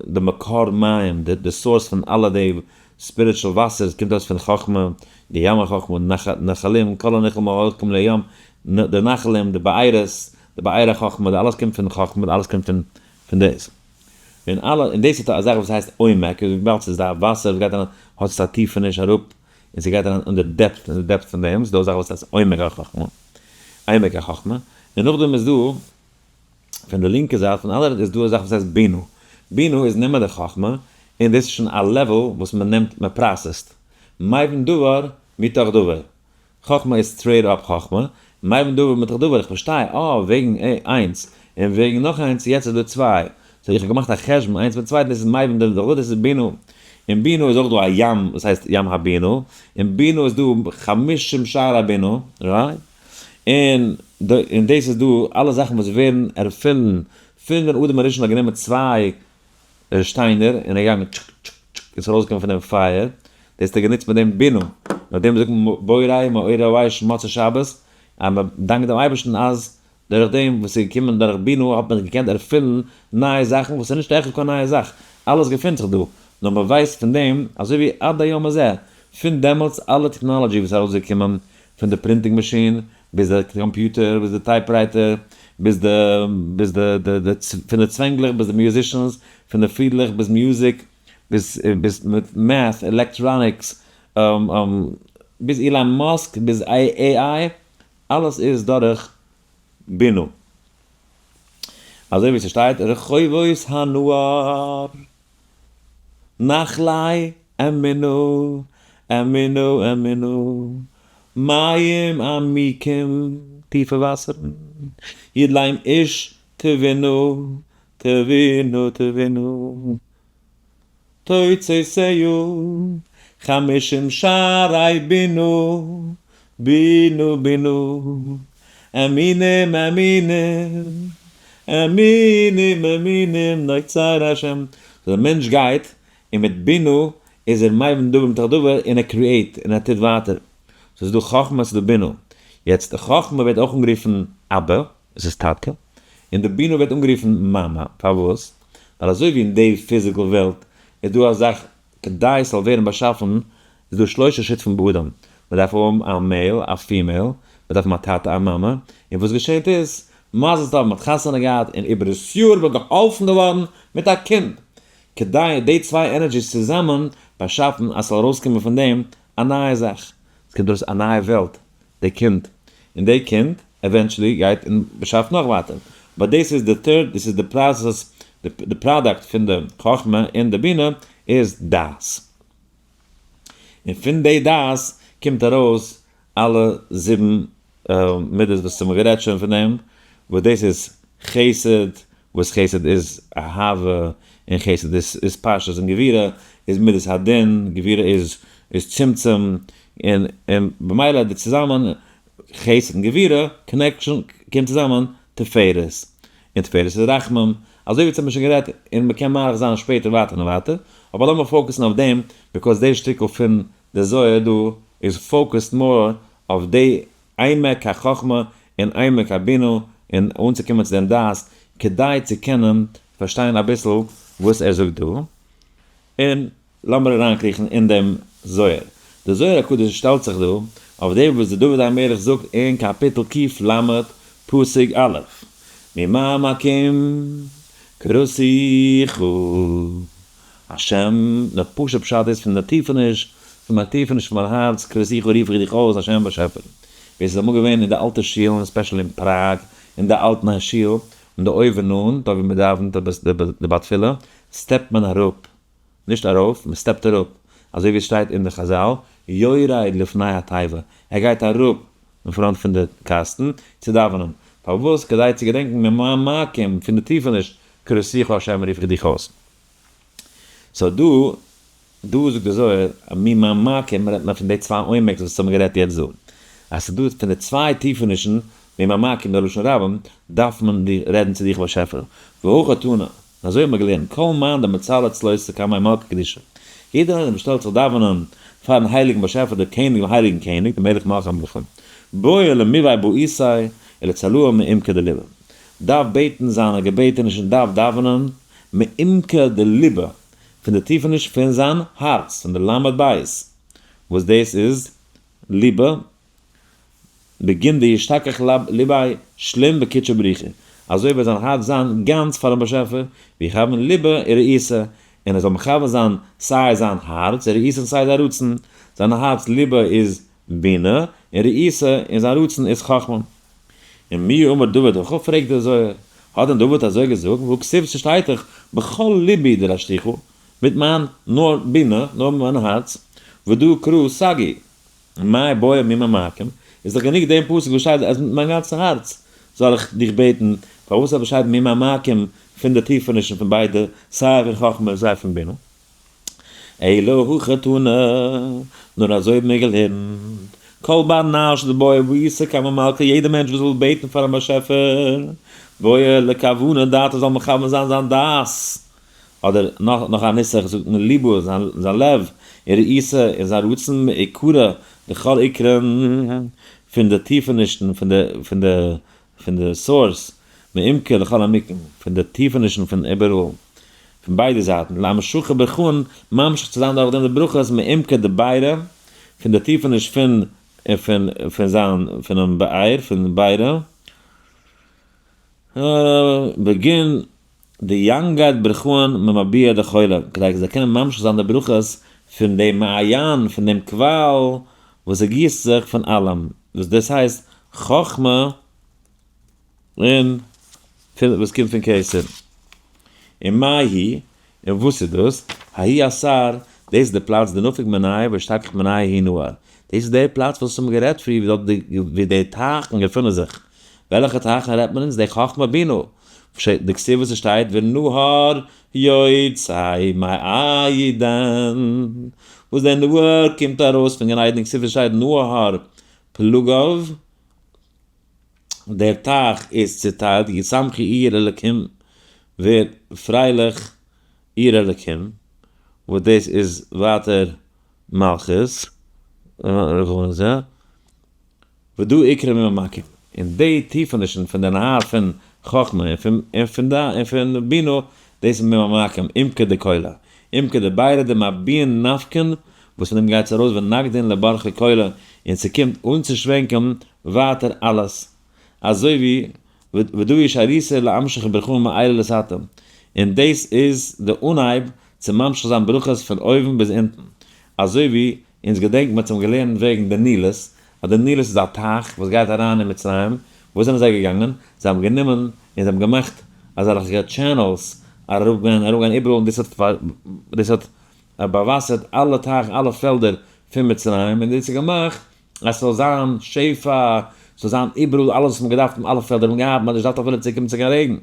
די מקור מים, די source פון אלע די spiritual וואסער קומט ארויס פון חכמה, די ים החכמה, נחלים, כל הנחל מהלכים לים, די נחלים, די בארות, די באר החכמה, די אלעס קומט פון חכמה, די אלעס קומט פון דאס. און אלע, און דאס איז א זאך וואס הייסט עומק, וויבאלד ס'איז א וואסער וואס גייט אריין, האט עס א טיפעניש אראפ, און ס'גייט אריין אין די depth, אין די depth פון דעם, ס'איז דא א זאך וואס הייסט עומק החכמה, עמק החכמה, און נאכדעם איז דא, פון די לינקע זייט פון אלע איז דא א זאך וואס הייסט בינה. בינה איז נעמען די חכמה, און דאס איז שוין א level וואס מען נעמט, מען process ט. מבין דבר מתוך דבר. חכמה איז straight up חכמה, מבין דבר מתוך דבר, איך פארשטיי, אה, וועגן איינס, און וועגן נאך איינס, יעצט איז דא צוויי. so איך האב געמאכט א חשבון איינס מיט צוויי, דאס איז מבין דבר מתוך דבר, דאס איז בינה. אין בינה איז אויך דא א ים וואס הייסט ים הבינה, אין בינה איז דא חמישים שערי בינה, right? און און דאס איז דא אלע זאכן וואס ווערן ערפינדן פון ווען אדם הראשון האט גענומען צוויי שטיינער און ער געגאנגען טשק טשק טשק און ס'איז ארויסגעקומען פון דעם פייער, דאס האט ער גענוצט מיט דעם בינה, נאך דעם זאגט מען בורא מאורי האש מוצאי שבת, אז מען דאנקט דעם אייבערשטן אז דורך דעם וואס איז געקומען דורך בינה האט מען געקענט ערפילן נייע זאכן וואס איז נישט עכט קיין נייע זאך, אלעס געפינט זיך דא, נאר מען ווייסט פון דעם אזוי ווי עד היום הזה, פון דעמאלטס אלע technology וואס איז ארויסגעקומען פון די printing מאשין, ביז די קאמפיוטער, ביז די typewriter, ביז די, ביז די, די, די, פון די צווענגלעך ביז די musicians, פון די פידלעך ביז music, ביז, ביז מיט math, electronics, ביז אילאן מאסק, ביז AI, אלעס איז דורך בינה. אזוי ווי ס'שטייט רחובות הנהר. נחלי אמונה, אמונה, אמונה, מים עמוקים, טיפע וואסערן, ידליים איש תבונה, תבונה, תבונה, תוצאותיה, חמישים שערי בינה, בינה, בינה, אמינים, אמינים, אמינים, אמינים, נוצר השם. so דער מענטש גייט, און מיט בינה איז ער מבין דבר מתוך דבר, און ער create, און ער טוט ווייטער. so ס'איז דא חכמה, ס'איז דא בינה. יעצט די חכמה ווערט אויך אנגערופן אבא, עס איז טאטע, און די בינה ווערט אנגערופן מאמע, פארוואס? ווייל אזוי ווי אין די physical וועלט איז דא א זאך כדי עס זאל ווערן באשאפן איז דא שלושה שותפים באדם, מען דארף האבן א male, א female, מען דארף האבן א טאטע א מאמע, און וואס געשעט איז, מזל טוב מען האט חתונה געהאט און איבער דאס יאר מען געהאלפן געווארן מיט א קינד, כדי די צוויי energies צוזאמען באשאפן אז ס'זאל ארויסקומען פון דעם א נייע זאך, עס קומט ארויס א נייע וועלט, די קינד, און די קינד eventually גייט און באשאפט נאך ווייטער, but דאס איז די third, דאס איז די process, די product פון די חכמה און די בינה איז דעת. און פון די דעת קומט ארויס אלע זיבן מידות וואס האבן גערעדט שוין פון דעם, וואס דאס איז חסד, וואס חסד איז אהבה, און חסד איז פשטות, און גבורה איז מידת הדין, גבורה איז צמצום, און במילא די צוזאמען חסד און גבורה connection קומט צוזאמען תפארת, און תפארת איז רחמים, אזוי ווי מיר שוין גערעדט, און מ'קען מאריך זיין שפעטער ווייטער און ווייטער, אבער לאמיר focus ן אויף דעם, because דער שטיקל פון די זוהר דא איז focused more אויף די עמק החכמה און עמק הבינה, און אנצוקומען צו דעם דעת, כדי צו קענען פארשטיין אביסל וואס ער זאגט דא. און לאמיר אריינקריכן אין דעם זוהר. דער זוהר הקדוש שטעלט זיך דא אויף דעם וואס דער דוד המלך זאגט אין קאפיטל ק"ל פסוק א', ממעמקים קראתיך השם, דער פשוט פשט איז פון דער טיפעניש, פון מיין טיפעניש פון מיין הארץ, קראתיך רוף איך דיך אויס, השם באשעפער. ווי עס איז אמאל געווען אין די אלטע שולן, especially אין פראג, אין די אלטע שול, אין די אויבן אן, דארט ווי מען דאווענט, די בת תפילה, step ט מען אראפ, נישט ארויף, מען step ט אראפ, אזוי ווי עס שטייט אין די חז"ל, יורד לפני התיבה, ער גייט אראפ אין front פון די קאסטן צו דאווענען. פארוואס? כדי צו געדענקען ממעמקים, פון די טיפעניש, קראתיך השם רוף איך דיך אויס. so דא, דא זאגט דער זוהר, ממעמקים רעדט מען פון די צוויי עומק'ס וואס האבן גערעדט יעצט דא. אז ס'איז דא פון די צוויי טיפענישן, ממעמקים דער לשון רבים, דארף מען די רעדן צו דיך באשעפער. והכי תנא, אזוי האט מען געלערנט, כל מאן דמצלי צלותא קמי מלכא קדישא. יעדער איינער וואס שטעלט זיך דאווענען פארן הייליגן באשעפער, דער קעניג, דעם הייליגן קעניג, דער מלך מלכי המלכים. בעי למיבעי בעיתיה ולצלוה מעומקא דליבא. דארף בעטן זיינע געבעטענישן, דארף דאווענען מעומקא דליבא, פון די טיפעניש פון זיין הארץ, פון די למד בית, וואס דאס איז ליבא, בגין דישתכח ליביה שלים בקודשא בריך הוא, אזוי וועט זיין הארץ זיין גאנץ פארן באשעפער, ויכוון ליבא ורעותא, און ער זאל מכוון זיין סיי זיין הארץ, רעותא און סיי זיין רצון, זיין הארץ ליבא איז בינה, און רעותא און זיין רצון איז חכמה. און מי אמר דוד הכי פרעגט דער זוהר, האט דען דוד אזוי געזאגט, והא כתיב ס'שטייט דאך בכל ליבי דרשתיך, מיט מיין נאר בינה, נאר מיט מיין הארץ, ודא קרא סגי, מאי בעי ממעמקים, איז דאך גענוג דעם פסוק וואס שטייט אז מיט מיין גאנצן הארץ זאל איך דיך בעטן, פארוואס אבער שטייט ממעמקים פון די טיפענישן פון ביידע, סיי פון חכמה און סיי פון בינה? אלא הכי תנא, נאר אזוי האבן מיר געלערנט, כל בר נש דבעי בעיתיה קמי מלכא, יעדער מענטש וואס וויל בעטן פארן באשעפער, בעי לכווני דעתיה זאל מכוון זיין זיין דעת, אדער נאך א נוסח זאגט מען ליבא, זיין לב, און רעותא און זיין רצון מעיקרא דכל עיקרין, פון די טיפענישן פון די source, מעומקא דכל עמקין, פון די טיפענישן פון איבעראל, פון ביידע זייטן, לאמשכא ברכאן, ממשיך צו זיין דורך דעם די ברכות מעומקא דבירא, פון די טיפעניש פון זיין, פונעם באר, פון בירא, בגין דיינגד ברכאן ממביע דכולא, כדי זיי קענען ממשיך זיין די ברכות פון דעם מעיין, פון דעם קוואל וואס ער גיסט זיך פון אלעם, וואס דאס הייסט חכמה און וואס קומט פון כתר. און מאי היא, און וואס איז דאס? ההוא אתר, דאס איז די פלאץ, דנפיק מיניה ואשתכח מיניה ההוא נהר. דאס איז דער פלאץ וואס האבן גערעדט פריער, ווי דארט ווי די טייכן געפונען זיך. וועלכע טייכן רעדט מען אונז? די חכמה בינה. די כתיב וואס עס שטייט ונהר יוצא מעדן. וואס דער נהר קומט ארויס פון גן עדן, די כתיב וואס שטייט נהר פלגיו. דער טייך איז צוטיילט, ישמחי עיר אלקים, ווערט פרייליך עיר אלקים, וואס דאס איז ווייטער מלכות. ודא איקרי ממעמקים, און די טיפענישן פון די נהר פון חכמה און פון דעת און פון בינה, דאס איז ממעמקים, עמקא דכולא, עמקא דבירא דמביעין נפקין, וואס פון דעם גייט עס ארויס ונגדין לברכי כולא, און ס'קומט אנצושווענקען ווייטער אלעס, אזוי ווי ודא אשאריתא לאמשך ברכהן מעילא לתתא, און דאס איז די אנהייב צו ממשיך זיין ברכות פון אויבן ביז אונטן, אזוי ווי אונז געדענקט מ'האט צום געלערנט וועגן די נילוס, אז די נילוס איז א טייך וואס גייט אריין אין מצרים, וואו זענען זיי געגאנגען? זיי האבן גענומען און זיי האבן געמאכט אזעלכע channels אראפגיין אראפגיין איבעראל און דאס האט דאס האט באוואסערט אלע טייכן אלע פעלדער פון מצרים און דאס האט געמאכט אז ס'זאל זיין שפע, ס'זאל זיין איבעראל אלעס וואס מ'האט געדארפט אין אלע פעלדער האט מען געהאט, מ'האט נישט געדארפט אפילו צוקומען צו קיין רעגן.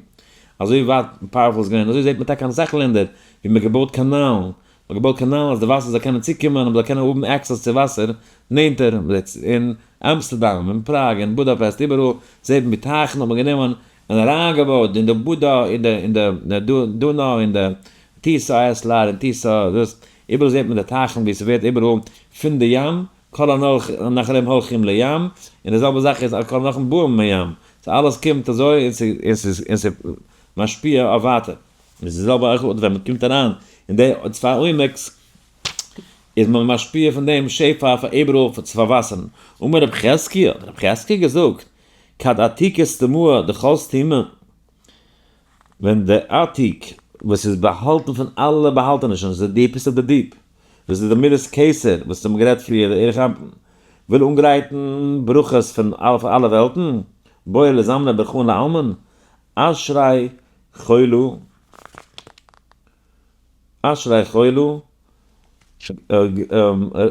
אזוי ווייט powerful איז געווען, אזוי זעט מען טאקע אין אסאך לענדער ווי מ'האט געבויט קאנאלן, מ'האט געבויט קאנאלן אז די וואסער זאל קענען צוקומען און מ'זאל קענען האבן access צו וואסער נענטער, מ'זעט אין אמסטערדאם, אין פראג, אין בודאפעסט, איבעראל זעט מען ווי טייכן האט מען גענומען און אריינגעבויט אין די בודא, אין די אין די דונא, אין די טיסא עסלאר, אין טיסא דאס, איבעראל זעט מען די טייכן ווי ס'ווערט איבעראל פון די ים, כל הנחלים הולכים לים, און די זעלבע זאך איז כל הנחלים באים מים, so אלעס קומט אזוי און ס'איז משפיע אויף ווייטער. און ס'איז די זעלבע אויך ווען מ'קומט אריין אין די צוויי עומק'ס איז מען משפיע פון דעם שפע פאר איבעראל צו פארוואסערן. אמר רב חזקיה, האט רב חזקיה געזאגט, כד עתיקא סתימא דכל סתימא, ווען די עתיק וואס איז באהאלטן פון אלע באהאלטענישן, איז די deepest of the deep, וואס איז די מידת כתר וואס האבן גערעדט פריער, די אריך אנפין, וויל אנגרייטן ברכות פון אלע וועלטן, בעי לזמנא ברכאן לעלמין, אשרי חולו, אשרי חולו,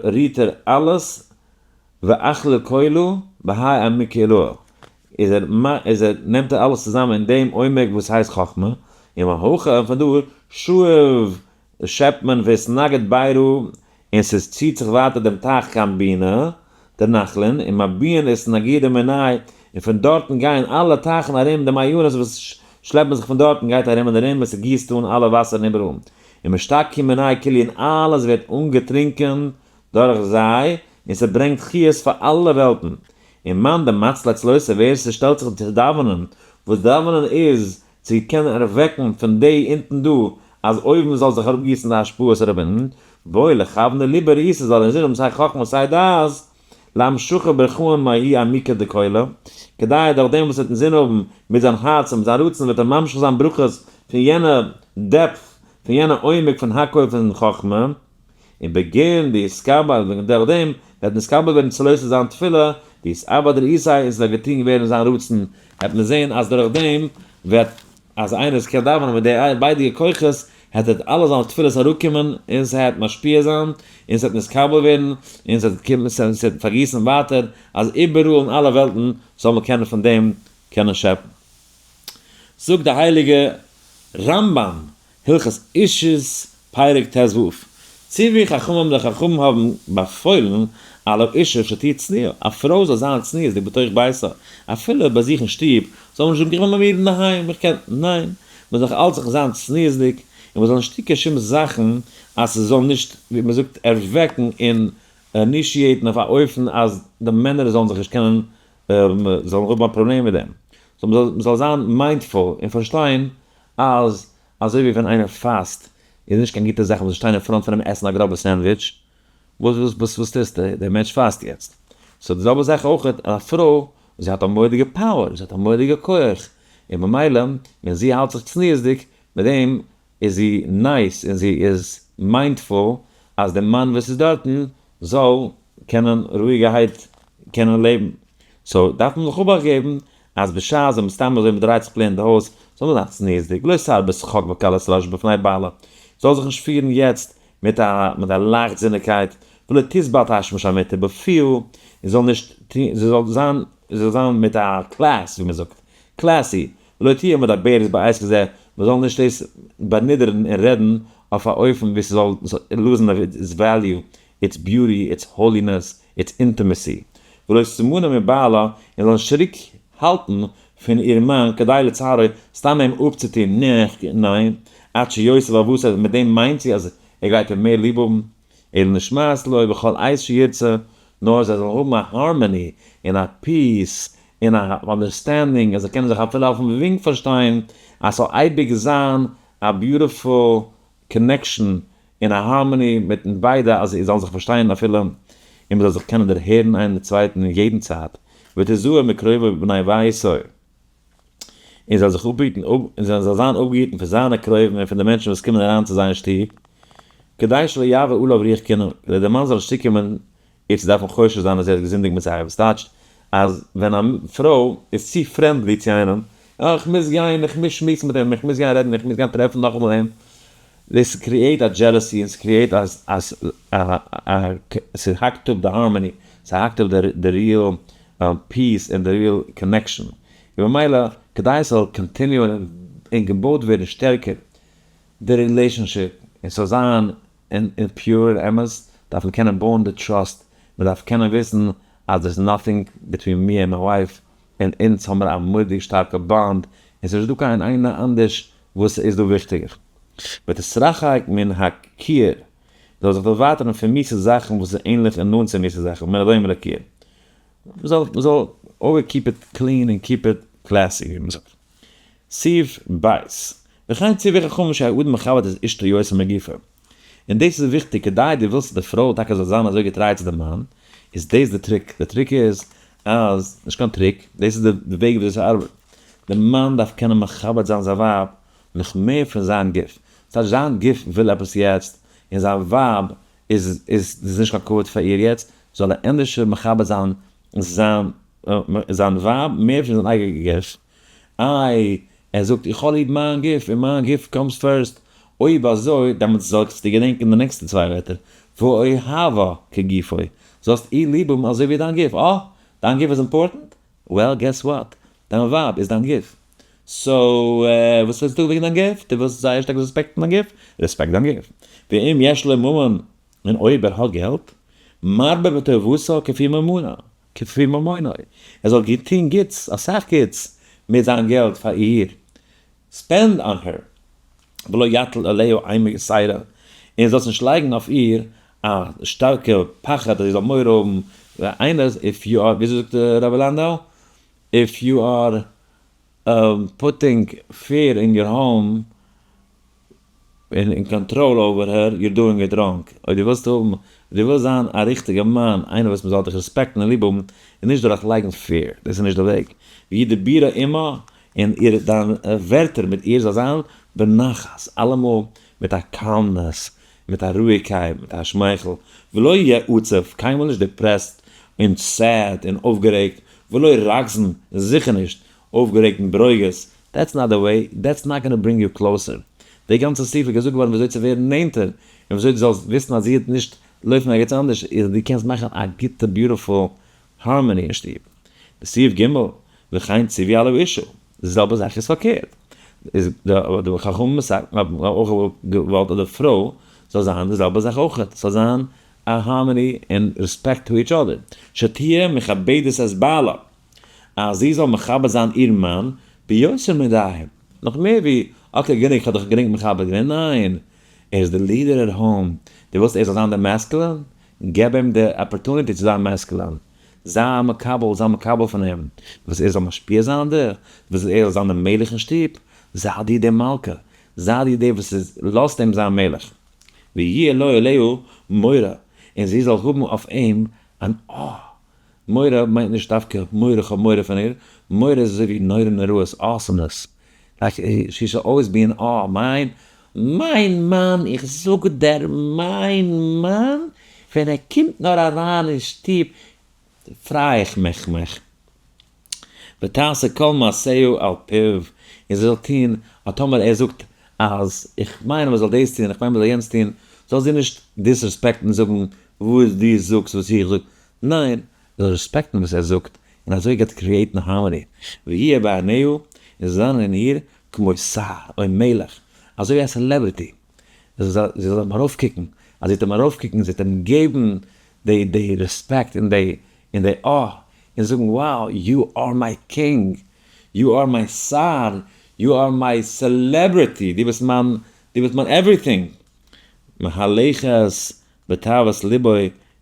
רירט ער אלעס, ואכלה כולו, בהאי עמיקא עילאה, איז ער איז ער נעמט ער אלעס צוזאמען אין דעם עומק וואס הייסט חכמה, און מהכא און פון דא שואב שעפט מען ואתנגיד בירא און ס'איז ציט זיך ווייטער דעם טייך קיין בינה, דנחלין, ומביעין אתנגידא מיניה, און פון דארטן גייען אלע טייכן ארום, די מעיינות וואס שלעפן זיך פון דארטן גייט ארום און ארום און ס'גיסט אן אלע וואסערן איבעראל, ומשתכי מיניה כולהו און אלעס ווערט אנגעטרינקען דורך זיי, און ס'ברענגט חיות פאר אלע וועלטן. און מאן דמצלי צלותא ווער ס'שטעלט זיך צו דאווענען, וואס דאווענען איז צו קענען ערוועקן פון די אונטן דא אז אויבן זאל זיך אראפגיסן די השפעות רבים, בעי לכוונא ליבא רעותא זאל אינזין האבן סיי חכמה סיי דעת, להמשכה ברכאן מהאי עמיקא דכולא, כדי דורך דעם וואס ער וועט אינזין האבן מיט זיין הארץ און מיט זיין רצון וועט ער ממשיך זיין ברכות פון יענע depth, פון יענע עומק פון הקב ה און חכמה. און בגין דאתקבל וועגן דורך דעם וועט נתקבל ווערן צלותא זיין תפילה, דאתעבד רעותיה און ס'וועט געטון ווערן זיין רצון, וועט מען זען אז דורך דעם וועט אז איינער איז קען דאווענען מיט די ביידע כוחות, העט ער אלע זיינע תפילות אראפקומען און ס'העט משפיע זיין און ס'וועט נתקבל ווערן און ס'וועט קומען ס'וועט פארגיסן ווייטער אז איבעראל אין אלע וועלטן זאל מען קענען פון דעם קענען שעפן. זאגט די הייליגע רמב ם הלכות אישות, פרק ט ו, ציוו חכמים די חכמים האבן באפוילן על האישה שתהא צנועה, א פרוי זאל זיין צניעות'דיג בתוך ביתה, אפילו ביי זיך אין שטוב, זאל מען נישט זאגן איך בין ביי מיר אינדערהיים, איך קען, ניין, מען זאל אלץ זיך זיין צניעות'דיג, און מען זאל נישט טון קיין שום זאכן אז ס'זאל נישט, ווי מען זאגט, ערוועקן און initiate ן אויף א אופן אז די מענער זאלן זיך נישט קענען, זאלן האבן א פראבלעם מיט דעם. so מען זאל זיין mindful און פארשטיין אז אזוי ווי ווען איינער פאסט איז נישט קיין גוטע זאך מ'זאל שטיין אין front פון אים עסן א גראבע סענדוויטש, וואס וואס וואס וואס טוסטו? דער מענטש פאסט יעצט. so די זעלבע זאך אויך א פרוי, זי האט א מורא'דיגע power, זי האט א מורא'דיגע כח, און ממילא ווען זי האלט זיך צניעות'דיג, מיט דעם איז זי nice און זי איז mindful אז דער מאן וואס איז דארטן זאל קענען רואיגערהייט קענען לעבן. so דארף מען זיך אבאכט געבן אז בשעת ווען מסתם אזוי מ'דרייט זיך plain אין די הויז, זאל מען זיין צניעות'דיג, לא תרבה שחוק וקלות ראש בפני בעלה, זאל זיך נישט פירן יעצט מיט א מיט א לייכטזיניגקייט, ולא תשבע תשמיש המיטה בפיה, און זאל נישט טוהן, זי זאל זיין, זי זאל זיין מיט א class, ווי מ'זאגט, classy, ולא תהיה מדברת בעת כזה, מ'זאל נישט דאס באנידערן און רעדן אויף א אופן ווי ס'זאל lose ן its value, its beauty, its holiness, its intimacy. ולא תמנע מבעלה, און זאל נישט צוריק האלטן פון איר מאן כדי לצערו, סתם אים אפצוטון, ניין, עד שיוסיף אהבתו, מיט דעם מיינט זי אז ער גייט איר מער ליב האבן, אלא נשמעת לו בכל עת שירצה, נאר זיי זאלן האבן א harmony און א peace און א understanding אז זיי קענען זיך אפילו אויפן ווינק פארשטיין אז ס'זאל אייביג זיין א beautiful connection און א harmony מיטן ביידע אז זיי זאלן זיך פארשטיין אפילו און מ'זאל זיך קענען דערהערן איינער די צווייטן אין יעדן צייט, ותזהר מקרוביו ובני ביתו, און זאל זיך אפהיטן און זאל זיין אפגעהיטן פון זיינע קרובים און פון די מענטשן וואס קומען אריין צו זיין שטוב, כדי שלא יבא עליו רוח קנאה, כדי דער מאן זאל נישט צוקומען איר צו דארפן חושש זיין אז ער האט געזינדיגט מיט זיי, וואס טייטשט אז ווען א פרוי איז צו friendly צו איינעם, אה איך מוז גיין, איך מוז שמועסן מיט אים, איך מוז גיין רעדן, איך מוז גיין טרעפן נאכאמאל אים, דאס create א jealousy און ס'create א ס'האקט אפ די harmony, ס'האקט אפ די real peace און די real connection, און במילא כדי עס זאל continue ען און געבויט ווערן שטערקער די relationship און ס'זאל זיין און pure און אמת, דארף מען קענען בויען די trust, מען דארף קענען וויסן אז there's nothing between me and my wife, און אונז האמיר א מורא'דיג שטארקע bond, און ס'נישט דא קיין איינער אנדערש וואס איז דא וויכטיגער. ותתרחק מן הכיעור, זאל זיך דערווייטערן פון מיסע זאכן וואס איז ענליך און נאנט צו מיסע זאכן, מן הדומה לכיעור. מ'זאל מ'זאל always keep it clean און keep it classy ווי מ'זאגט. סעיף ב'. וכן ציווי חכמים שהאדם מכבד את אשתו יותר מגופו. און דאס איז וויכטיג כדי דו ווילסט אז די פרוי טאקע זאל זיין אזוי געטריי צו די מאן, איז דאס די trick, די trick איז אז, נישט קיין trick, דאס איז די וועג וויאזוי ס'ארבעט, די מאן דארף קענען מכבד זיין זיין ווייב נאך מער פון זיין גוף, ס'טייטש זיין גוף וויל עפעס יעצט, און זיין ווייב איז איז נישט קיין כבוד פאר איר יעצט, זאל ער ענדערשער מכבד זיין זיין זיין ווייב מער פון זיין אייגענע גוף, איי ער זאגט איך האב ליב מיין גוף און מיין גוף comes first, אויב אזוי דעמאלטס זאלסטו געדענקען די נעקסטע צוויי ווערטער, ואוהבה כגופו, זאלסט איר ליב האבן אזוי ווי דיין גוף, אה! דיין גוף איז important? Well guess what, דיין ווייב איז דיין גוף, so וואס ווילסטו וועגן דיין גוף? דו ווילסט זייער שטארק רעספעקטן דיין גוף? Respect דיין גוף. ואם יש לו ממון, און אויב ער האט געלט, מרבה בטובתו כפי ממונו. כפי ממונו, ער זאל גוט טון גוטס, אסאך גוטס, מיט זיין געלט פאר איר, spend on her, ולא יטיל עליה אימה יתירה, און זאלסט נישט לייגן אויף איר א שטארקע פחד אז זי זאל מורא האבן, איינער, if you are, וויאזוי זאגט רבי לאנדאו, if you are putting fear in your home, און control over her, you're doing it wrong. אויב דו ווילסט האבן, דו ווילסט זיין א ריכטיגע מאן, איינער וואס מ'זאל דיך רעספעקטן און ליב האבן, און נישט דורך לייגן fear, דאס איז נישט די וועג. ויהיו דיבורה עמה, און איר, דיין ווערטער מיט איר זאל זיין בנחת, אלעמאל מיט א calmness, מיט א רואיגקייט, מיט א שמייכל, ולא יהיה עצב, קיינמאל נישט depressed און sad און אויפגערעגט, ולא רגזן, זיכער נישט אויפגערעגט און ברוגז, that's not the way, that's not gonna bring you closer. די גאנצע סעיף איז געזאגט געווארן וויאזוי צו ווערן נענטער, און וויאזוי דו זאלסט וויסן אז זי וועט נישט לויפן ערגעץ אנדערש, איז דו קענסט מאכן א גוטע beautiful harmony אין שטוב. בסעיף ג', וכן ציווי על האשה, די זעלבע זאך איז פארקערט, איז די חכמים האבן אויך געוואלט אז די פרוי זאל זיין די זעלבע זאך אויך, ס'זאל זיין א harmony און respect to each other, שתהיה מכבדת את בעלה. אז זי זאל מכבד זיין איר מאן ביותר מדי, נאך מער ווי, okay גענוג כ'האב דיך גענוג מכבד געווען, ניין, ער איז די leader at home, דו ווילסט ער זאל זיין די masculine, געב אים די opportunity צו זיין masculine, זיי מקבל, זיי מקבל פון אים, וואס ער זאל משפיע זיין אויף דיר, וואס ער זאל זיין די מלך אין שטוב, זיי דו די מלכה, זיי דו די וואס איז לאזט אים זיין מלך, ויהיה לו עליה מורא, און זי זאל האבן אויף אים אן awe, מורא מיינט נישט דווקא מורא כ'האב מורא פון איר, מורא איז אזוי ווי נורא נוראות, awesomeness, like she should always be in awe, מיין מיין מאן, איך זאג דער מיין מאן, ווען ער קומט נאר אריין אין שטוב פריי איך מיך מיך. ותעשה כל מעשיה על פיו, און זי זאל טון, אז טאמער ער זאגט אז איך מיין אז מ'זאל דאס טון, איך מיין מ'זאל יענץ טון, זאל זי נישט disrespect ן און זאגן וואס דו זאגסט וואס איך זאג, ניין, זאל רעספעקטן וואס ער זאגט, און אזוי גייט create ן harmony, ויהיה בעיניה, און זאל זיין אין איר כמו שר או מלך, אזוי ווי א celebrity, זי זאל אים ארויפקוקן, אז זי וועט אים ארויפקוקן, זי וועט אים געבן די די רעספעקט און די און די אה, און זאגן wow, you are my king, you are my שר, you are my celebrity, דו ביסט מיין, דו ביסט מיין everything, מהלכת בתאוות לבו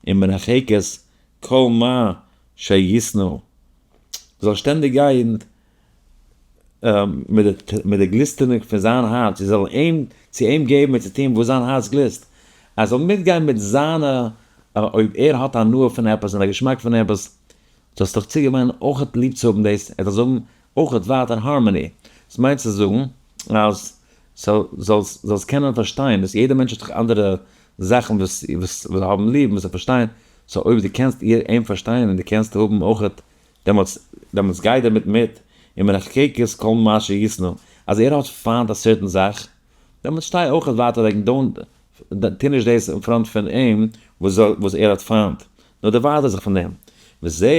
ומרחקת. כל מה שישנא, זאל שטענדיג גיין מיט די גליסטעניג פון זיין הארץ, זי זאל אים צו אים געבן און צו טון וואס זיין הארץ גליסט, ער זאל מיטגיין מיט זיינע, אויב ער האט הנאה פון עפעס און א געשמאק פון עפעס, זאלסט דיך צוגעוואוינען אויכעט ליב צו האבן דאס, ער זאל האבן אויכעט ווייטער harmony. דאס מיינט צו זאגן אז זאלסט קענען פארשטיין דאס יעדער מענטש האט דאך אנדערע זאכן וואס זיי האבן ליב און וואס זיי פארשטיין, so אויב דו קענסט אים פארשטיין און דו קענסט האבן אויכעט, דעמאלטס גיי דערמיט מיט, און מרחקת כל מה שישנא, אז ער האט פיינט א certain זאך, דעמאלטס שטיי אויכעט ווייטער וועגן don't, טו נישט דאס אין front פון אים וואס ער האט פיינט, נאר דערווייטער זיך פון דעם. וזה,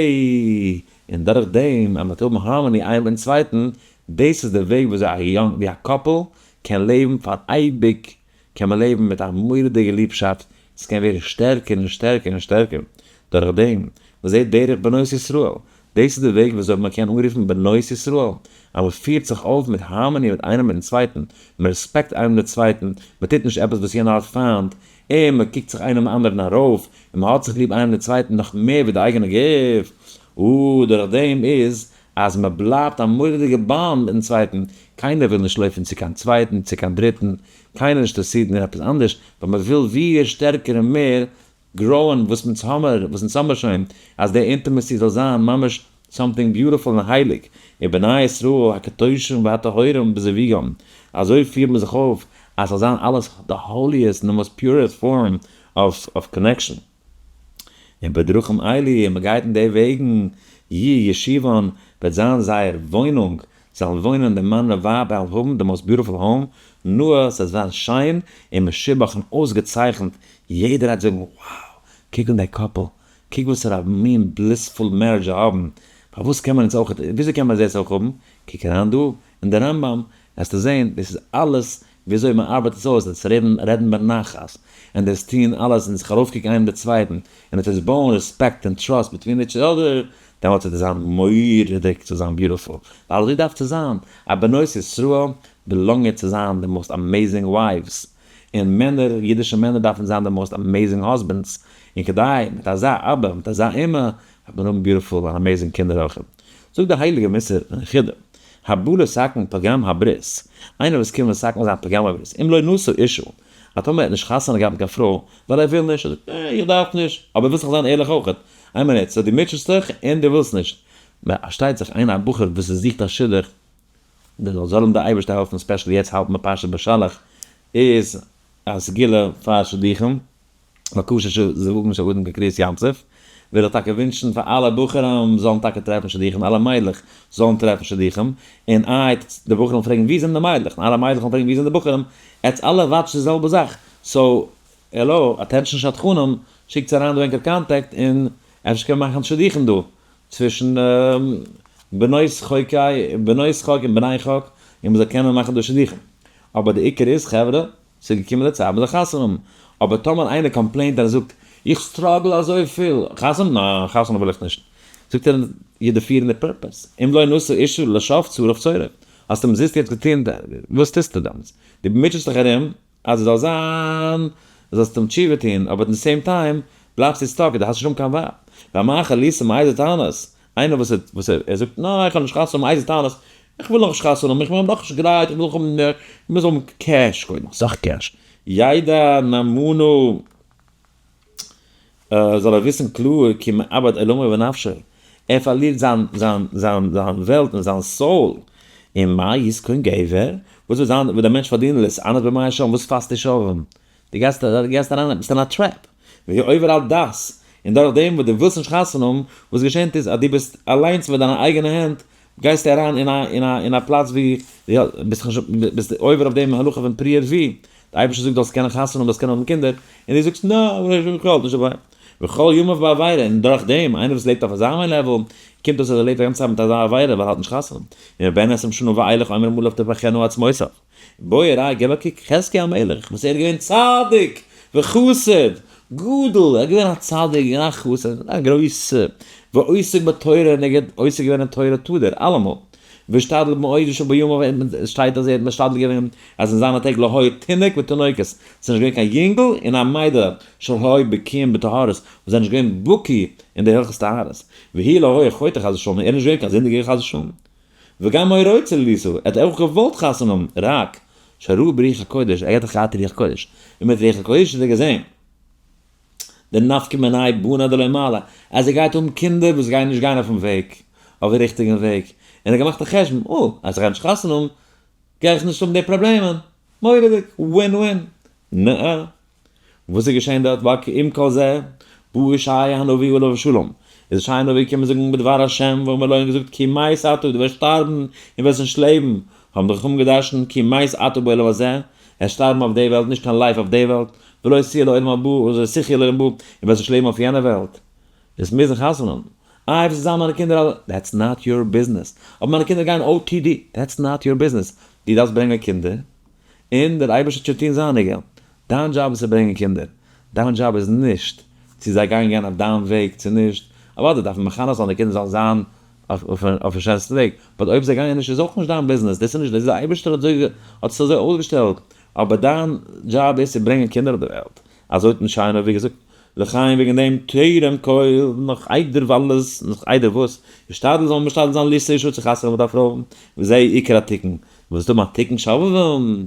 און דורך דעם אז מ'וועט האבן harmony איינער מיטן צווייטן, דאס איז די וועג וויאזוי א young, ווי א couple קען לעבן פאר אייביג, קען מען לעבן מיט א מורא'דיגע ליבשאפט, עס קען ווערן שטערקער און שטערקער און שטערקער דורך דעם. וזה דרך בנות ישראל, דאס איז די וועג וויאזוי מען קען אנרופן בנות ישראל, אז מען פירט זיך אויף מיט harmony מיט איינעם מיטן צווייטן, מען רעספעקט איינעם די צווייטן, מען טוט נישט עפעס וואס יענער האט פיינט, און מען קוקט זיך איינעם אנדערן ארויף, און מען האט זיך ליב איינעם די צווייטן נאך מער ווי די אייגענע גוף, און דורך דעם איז אז מען בלייבט א מורא'דיגע bond מיטן צווייטן, קיינער וויל נישט לויפן צו קיין צווייטן, צו קיין דריטן, קיינער נישט אינטערעסירט אין עפעס אנדערש, ווייל מען וויל ווי שטערקער און מער grow ען וואס אונז האמער, וואס אונז האמער שוין, אז די intimacy זאל זיין ממש something beautiful און הייליג, ובני ישראל הקדושים והטהורים בזיווגם, אזוי פירט מען זיך אויף אז ס'זאל זיין אלעס די holiest און די most purest form of connection. און בדרכים אלו, און מ'גייט אין די וועגן, יהי' ישובן, וועט זיין זייער וואוינונג, זאלן וואוינען די מאן און ווייב וועלן האבן די most beautiful home, נאה, ס'וועט זיין שיין און משובח און אויסגעצייכנט, יעדער וועט זאגן, wow, קוק אן די couple, קוק וואסערע מין blissful marriage זיי האבן, פארוואס קען מען אונז אויך, וויאזוי קען מען דאס אויך האבן, קוק אריין דא אין די רמב ם, וועסטו זען, דאס איז אלעס וויאזוי מען ארבעט עס אויס, דאס רעדן, רעדן בנחת, און דאס טון אלעס און זיך ארויפקוקן איינעם די צווייטן, און עס איז בויען רעספעקט און trust between each other, דעמאלטס וועט עס זיין מורא'דיג צו זיין beautiful, ווייל אזוי דארף צו זיין, א בנות ישראל belong ען צו זיין די most amazing wives, און מענער, אידישע מענער דארפן זיין די most amazing husbands, און כדי מיט אזא אבא, מיט אזא אמא, וועט מען האבן beautiful און amazing קינדער אויך. זאגט דער הייליגער מוסר אין חידא, הבא לתקן פגם הברית, איינער וואס קומט מתקן זיין פגם הברית, אם לא נשא אשה, אז טאמער ער האט נישט חתונה געהאט מיט קיין פרוי, ווייל ער וויל נישט, ער זאגט, אה, איך דארף נישט, אבער ווילסט דאך זיין ערליך אויכעט, איין מינוט, so דו מוטשעסט דיך און דו ווילסט נישט, פארשטייט זיך איינער א בחור וואס ער זוכט א שידוך, דער זאל אים דער אייבערשטער העלפן, specially יעצט האלט מען פרשת בשלח, איז א סגולה פאר שידוכים, בקשה זיווג של אדם כקריעת ים סוף, וויל איך טאקע ווינטשן פאר אלע בחורים זאלן טאקע טרעפן שידוכים, אלע מיידלעך זאלן טרעפן שידוכים, און איי די בחורים פרעגן ווי זענען די מיידלעך, און אלע מיידלעך פרעגן ווי זענען די בחורים, עטס אלע watch ט די זעלבע זאך, so hello, attention שדכנים, שיקטס אריין דא ענקער contact און אפשר קען מען מאכן שידוכים דא, צווישן בנות חוקי, בנות חק און בני חק, און מ'זאל קענען מאכן דא שידוכים. אבער די עיקר איז חברה, ס'איז געקומען די צייט מ'זאל חתונה האבן. אבער טאמער איינער complain ט און ער זאגט, איך struggle אזויפיל, חתונה? ניין, חתונה וויל איך נישט. זאגט ער, you defeating the purpose. אם לא נשא אשה לשוא צרף צורף. האסט אומזיסט יעצט געטון, וואס טוסטו דעמאלטס? דו מוטשעסט דיך ארום אז עס זאל זיין, זאלסט אים תשובה טון, אבער at the same time בלייבסטו stuck, דו האסט נישט אן קיין ווייב. והמאחר לישא מאיזה תענית, איינער וואס וואס ער זאגט, ניין איך האב נישט חתונה מאיזה תענית, איך וויל נאכנישט חתונה האבן, איך בין נאכנישט גרייט, איך וויל נאך האבן מער, איך מוז האבן cash קודם, אסאך cash. ידע נאמנה זאל ער וויסן קלאר כי מאבד עולמו ונפשו, ער פארלירט זיין זיין זיין זיין וועלט און זיין soul, און מה יתכון גבר, וואס וועט זיין וועט דער מענטש פארדינען להתענות בימי השובבים, וואס פאסט די שובבים? דו גייסט דו גייסט אריין ביסט אין א trap, והוא עובר על דת, און דורך דעם וואס דו ווילסט נישט חתונה האבן, וואס געשענט איז אז דו ביסט אליינס מיט דיינע אייגענע הענט גייסטו אריין אין א אין א אין א פלאץ ווי ביסט ביסט עובר אויף דעם הלכה פון פריה ורביה, די אייבערשטער זאגט זאלסט קענען חתונה האבן זאלסט קענען האבן קינדער, און דו זאגסט נא איך האלט נישט דערביי, וכל ימיו בעבירה, און דורך דעם איינער וואס לעבט אויף אזא מין level, קומט אויס אז ער לעבט א גאנצע צייט מיט אזא עבירה ווייל ער האט נישט חתונה, און בן עשרים שנה ואילך אומרים עליו תפחנה עצמותיו. בוא וראה געב א קוק חזקיה המלך וואס ער איז געווען צדיק וחסיד גדול, ער איז געווען א צדיק און א חסיד, א גרויסע, ועוסק בתורה און ער האט עוסק געווען אין תורה תדיר אלעמאל, והשתדל מאוד שבימיו, עס שטייט אז ער האט משתדל געווען אז אין זיינע טעג לא היה תינוק ותינוקת, ס'איז נישט געווען קיין יונגל און א מיידעלע שלא היו בקיאים בטהרות, וואס זענען נישט געווען בקי אין די הלכות טהרות, והוא לא היה חוטא חס ושלום, ער איז נישט געווען קיין זינדיגער חס ושלום. וגם היה רוצה לישא, ער האט אויך געוואלט חתונה האבן, רק שראה ברוח הקודש, ער האט דאך געהאט רוח הקודש, און מיט רוח הקודש האט ער געזען די נפקא מינה בנא דלא מעלי, אז ער גייט האבן קינדער וואס גייען נישט גיין אויפן וועג, אויפן ריכטיגן וועג, און ער האט געמאכט א חשבון, אה, אז איך גיי נישט חתונה האבן, גיי איך נישט האבן די פראבלעמען, מורא'דיג, win win, נעה. וואס איז געשען דארט? ווייל עם כל זה בא ישעיה הנביא עליו השלום, איז ישעיה הנביא געקומען זאגן בדבר השם ואמר לו און געזאגט כי מת אתה דו וועסט שטארבן און וועסט נישט לעבן, האבן די חכמים געדרשנט כי מת אתה בעולם הזה, וועסט שטארבן אויף די וועלט נישט קיין life אויף די וועלט, ולא תהיה לעולם הבא ולא תחיה לעולם הבא, און וועסט נישט לעבן אויף יענע וועלט. וועסט מוזן חתונה האבן. איי וואס איז זיין מיינע קינדער אלע, that's not your business. אבער מיינע קינדער גייען OTD, that's not your business. דו דארפסט ברענגען קינדער, און דער אייבערשטער וועט שוין טון זייניגע. דיין דזשאב איז צו ברענגען קינדער, דיין דזשאב איז נישט צו זיי גייען גיין אויף דיין וועג צו נישט, אוודאי דארף מען מחנך זיין די קינדער זאלן זיין אויפן שענסטן וועג, but אויב זיי גייען נישט איז אויך נישט דיין ביזנעס, דאס איז נישט, דאס איז די אייבערשטער האט אזוי האט עס אזוי אויסגעשטעלט, אבער דיין דזשאב איז צו ברענגען קינדער אויף די וועלט, אזוי האט משה הנביא געזאגט, לכן וועגן דעם טרם כל, נאך איידער וואלעס, נאך איידער וואס, השתדל זאל מען משתדל זיין לישא אשה צו חתונה מיט א פרוי, וזה עיקר התיקון, וואס איז דא מיין תיקון שובבים?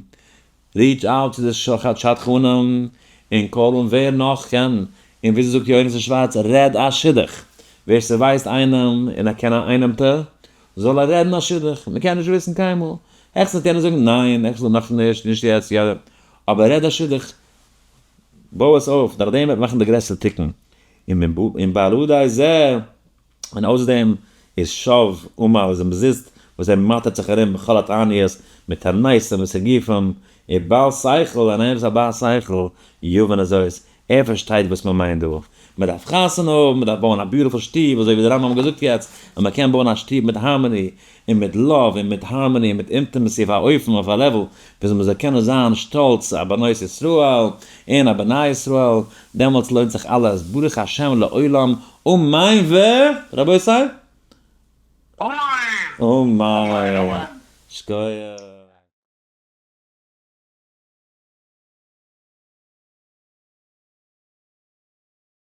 reach out צו די שדכנים און call אן ווער נאך קען, און וויאזוי זאגט יונתן שווארץ רעד א שידוך, ווער ס'ווייסט איינעם און ער קען א איינעם ט זאל ער רעדן א שידוך, מ'קען נישט וויסן קיינמאל, העכסטנס וועט יענער זאגן ניין, העכסטנס נאכנישט, נישט יעצט, יא, אבער רעד א שידוך, בוי עס אויף, דורכדעם וועט מען מאכן די גרעסטע תיקון, און בעלודי זה. און אויסער דעם איז שב עמל איז אומזיסט וואס ער מאטערט זיך ארום בכל התעניות מיט תעניתים וסיגופים, און בעל שכל, און איינער וואס איז א בעל שכל, יבין הזאת, ער פארשטייט וואס מען מיינט דא, מען דארף חתונה האבן, מען דארף בויען א beautiful שטוב, אזוי ווי דער רמב ם האט געזאגט יעצט, אז מען קען בויען א שטוב מיט harmony, און מיט love, און מיט harmony, און מיט intimacy אויף א אופן, אויף א level, וויאזוי מען זאל קענען זיין שטאלץ א בנות ישראל, און א בני ישראל, דעמאלטס לוינט זיך אלעס, ברוך השם לעולם, אמן ו. רבותי? אמן! אמן! שקויעך.